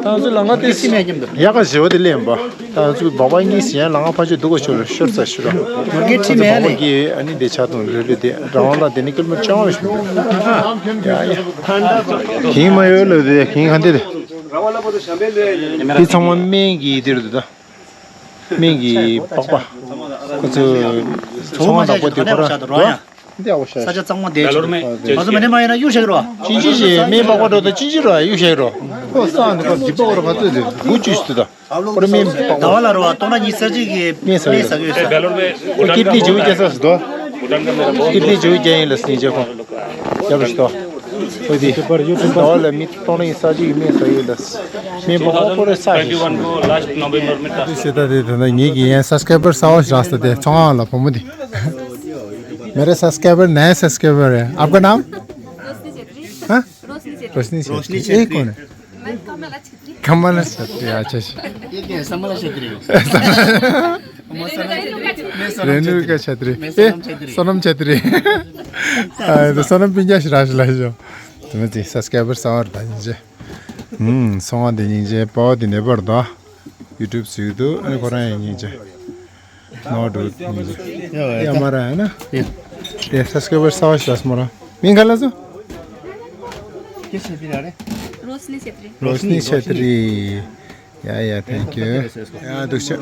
ད་ང་ཚོ་ལམ་ཁ་དེ་ཡག་ག་ཞེ་པོ་དེ་ལེན་པ། ད་ང་ཚོ་སྦག་སྦག་གཉིས་ཟིན་ཡང་ལམ་ཁ་ཕར་ཕྱོགས་སྡུག་ག་ཤོར་ལ་ཤོར་ས་ཤོར་ར། ང་ཚོ་སྦག་སྦག་གིས་ཨ་ནི་དེ་ཆ་དང་རེ་རེ་དེ་རང་དབང་ལ་དེ་ནི་ཀིལ་མ་ཅང་བ་ཞིག་མི་འདུག་ཡ་ཡ། གིང་མ་ཡོད་ལ་དེ་གིང་ག་འདི་རེད། དེ་ཚང་མ་སྨན་གྱི་དེ་རེད་ད། སྨན་གྱི་སྦག་སྦག་ཁོ་ཚོ་ཚོང་བདག་པོ་དེ་ཁོ་རང་འདུག་འདི་ཨ་བོ་ཤ། ས་ཆ་གཙང་མ་དེ་ང་ཚོ་མ་ནེ་མ་ཡིན་ན་གཡུག་བཞག་གི་རོ། ཅིན་ཅི་ཞེས་སྨན་པགས་པ་འགྲོ་དང་ཅིན་ཅི་རོ་གཡུག་བཞག་གི་རོ། ཁོ་སང་དེ་ཁོ་འདི་པགས་པ་རོ་ང་ཚོས་དེ་དགུ་བཅུ་ཞིག་དུ་དང་། ཁོ་ར་སྨན་པགས་པ། ཟླ་བ་ལ་རོ་བ་སྟོང་ཕྲག་ཉི་ཤུ་རྩ་གཅིག་གི་སྨན་ཟ་གི་ཡོད། ཁོ་ཀིར་ཏི་ཇིའུ་རྒྱལ་ས་སུ་དོ། ཀིར་ཏི་ཇིའུ་རྒྱལ་ཡིན་ལ་སྲིན་རྗེ་ཁོ། རྒྱབ་རུ་ཞིག་དོ། ཁོ་དེ་ཟླ་བ་ལ་མི་སྟོང་ཕྲག་ཉི་ཤུ་རྩ་གཅིག་གི་སྨན་ཟ་ཡོད་ལ། སྨན་པགས་པ་ཁོ་ར་ས་ཞིག་ཞིག་ཟེར་ད་དེ་ད་ངེད་ཀྱི་ཡན་སབ་སི་ཀ་རའི་བར་གསར་པ་ཞིག་རག་ས་དེ་ཚོང་ཁང་ལ་བུ་མོ་དེ། मेरे सब्सक्राइबर नए सब्सक्राइबर है। आपका नाम? रोशनी छेत्री। हाँ? रोशनी छेत्री। रोशनी छेत्री। रोशनी ये छेत्री। कौन है? मैं कमला छेत्री। कमला छेत्री, अच्छा, अच्छा। ये क्या है? समला छेत्री हो? मैं सोनम रेणुका छेत्री। छेत्री। मैं ए, सोनम छेत्री। सोनम छेत्री। आ, तो सोनम पिंजा श्राश लाजो। तुम्हें जी सब्सक्राइबर सावर था जी। हम्म, सोमा दे जी, पाव दिन पर दो। YouTube से तो, अरे, कोरा है जी। No, dude. या, हमारा है ना? या। ये सब्सक्राइबर सावा दस मोरा। मिंगला जो? रोशनी छेत्री। रोशनी छेत्री। या, या, thank you. या, दुष्य। या,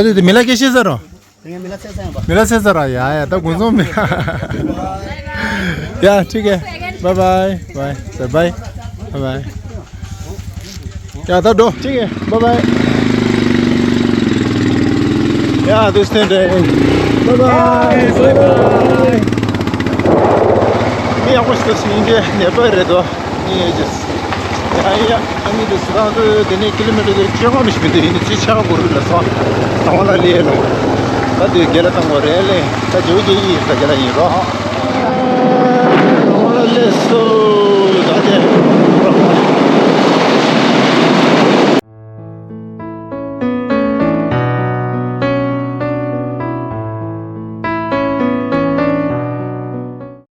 तो मिला कैसे जरो? मिला से जरा, या, या, तो गुंजो मिला। या, ठीक है। Bye bye. Bye. Sir, bye. Bye bye. Yeah, तो दो। ठीक है। Bye bye. या, दोस्तों, बाय बाय। Bye bye. मी आपको तो सीन के नेपाल रे दो। ཡིན་ཡིན། ཡ་ཡ། ཨ་ནི་དེ་སུ་དང་དུ་དེ་ནས་ཀི་ལོ་མི་ཊར་དེ་བཅོ་ལྔ་མི་ཞིག་མི་འདུག་ཡིན་ནི་ཅི་ཆག་གོ་རུ་ལ་སོང་། ད་བ་ལ་ལས་ལོ། ད་དུ་རྒྱ་ལ་བཏང་གོ་རེད་ལས། ད་ཇོ་རྒྱ་ཡིན་ད་རྒྱ་ལ་ཡིན་རོ། ད་བ་ལ་ལས་སོ།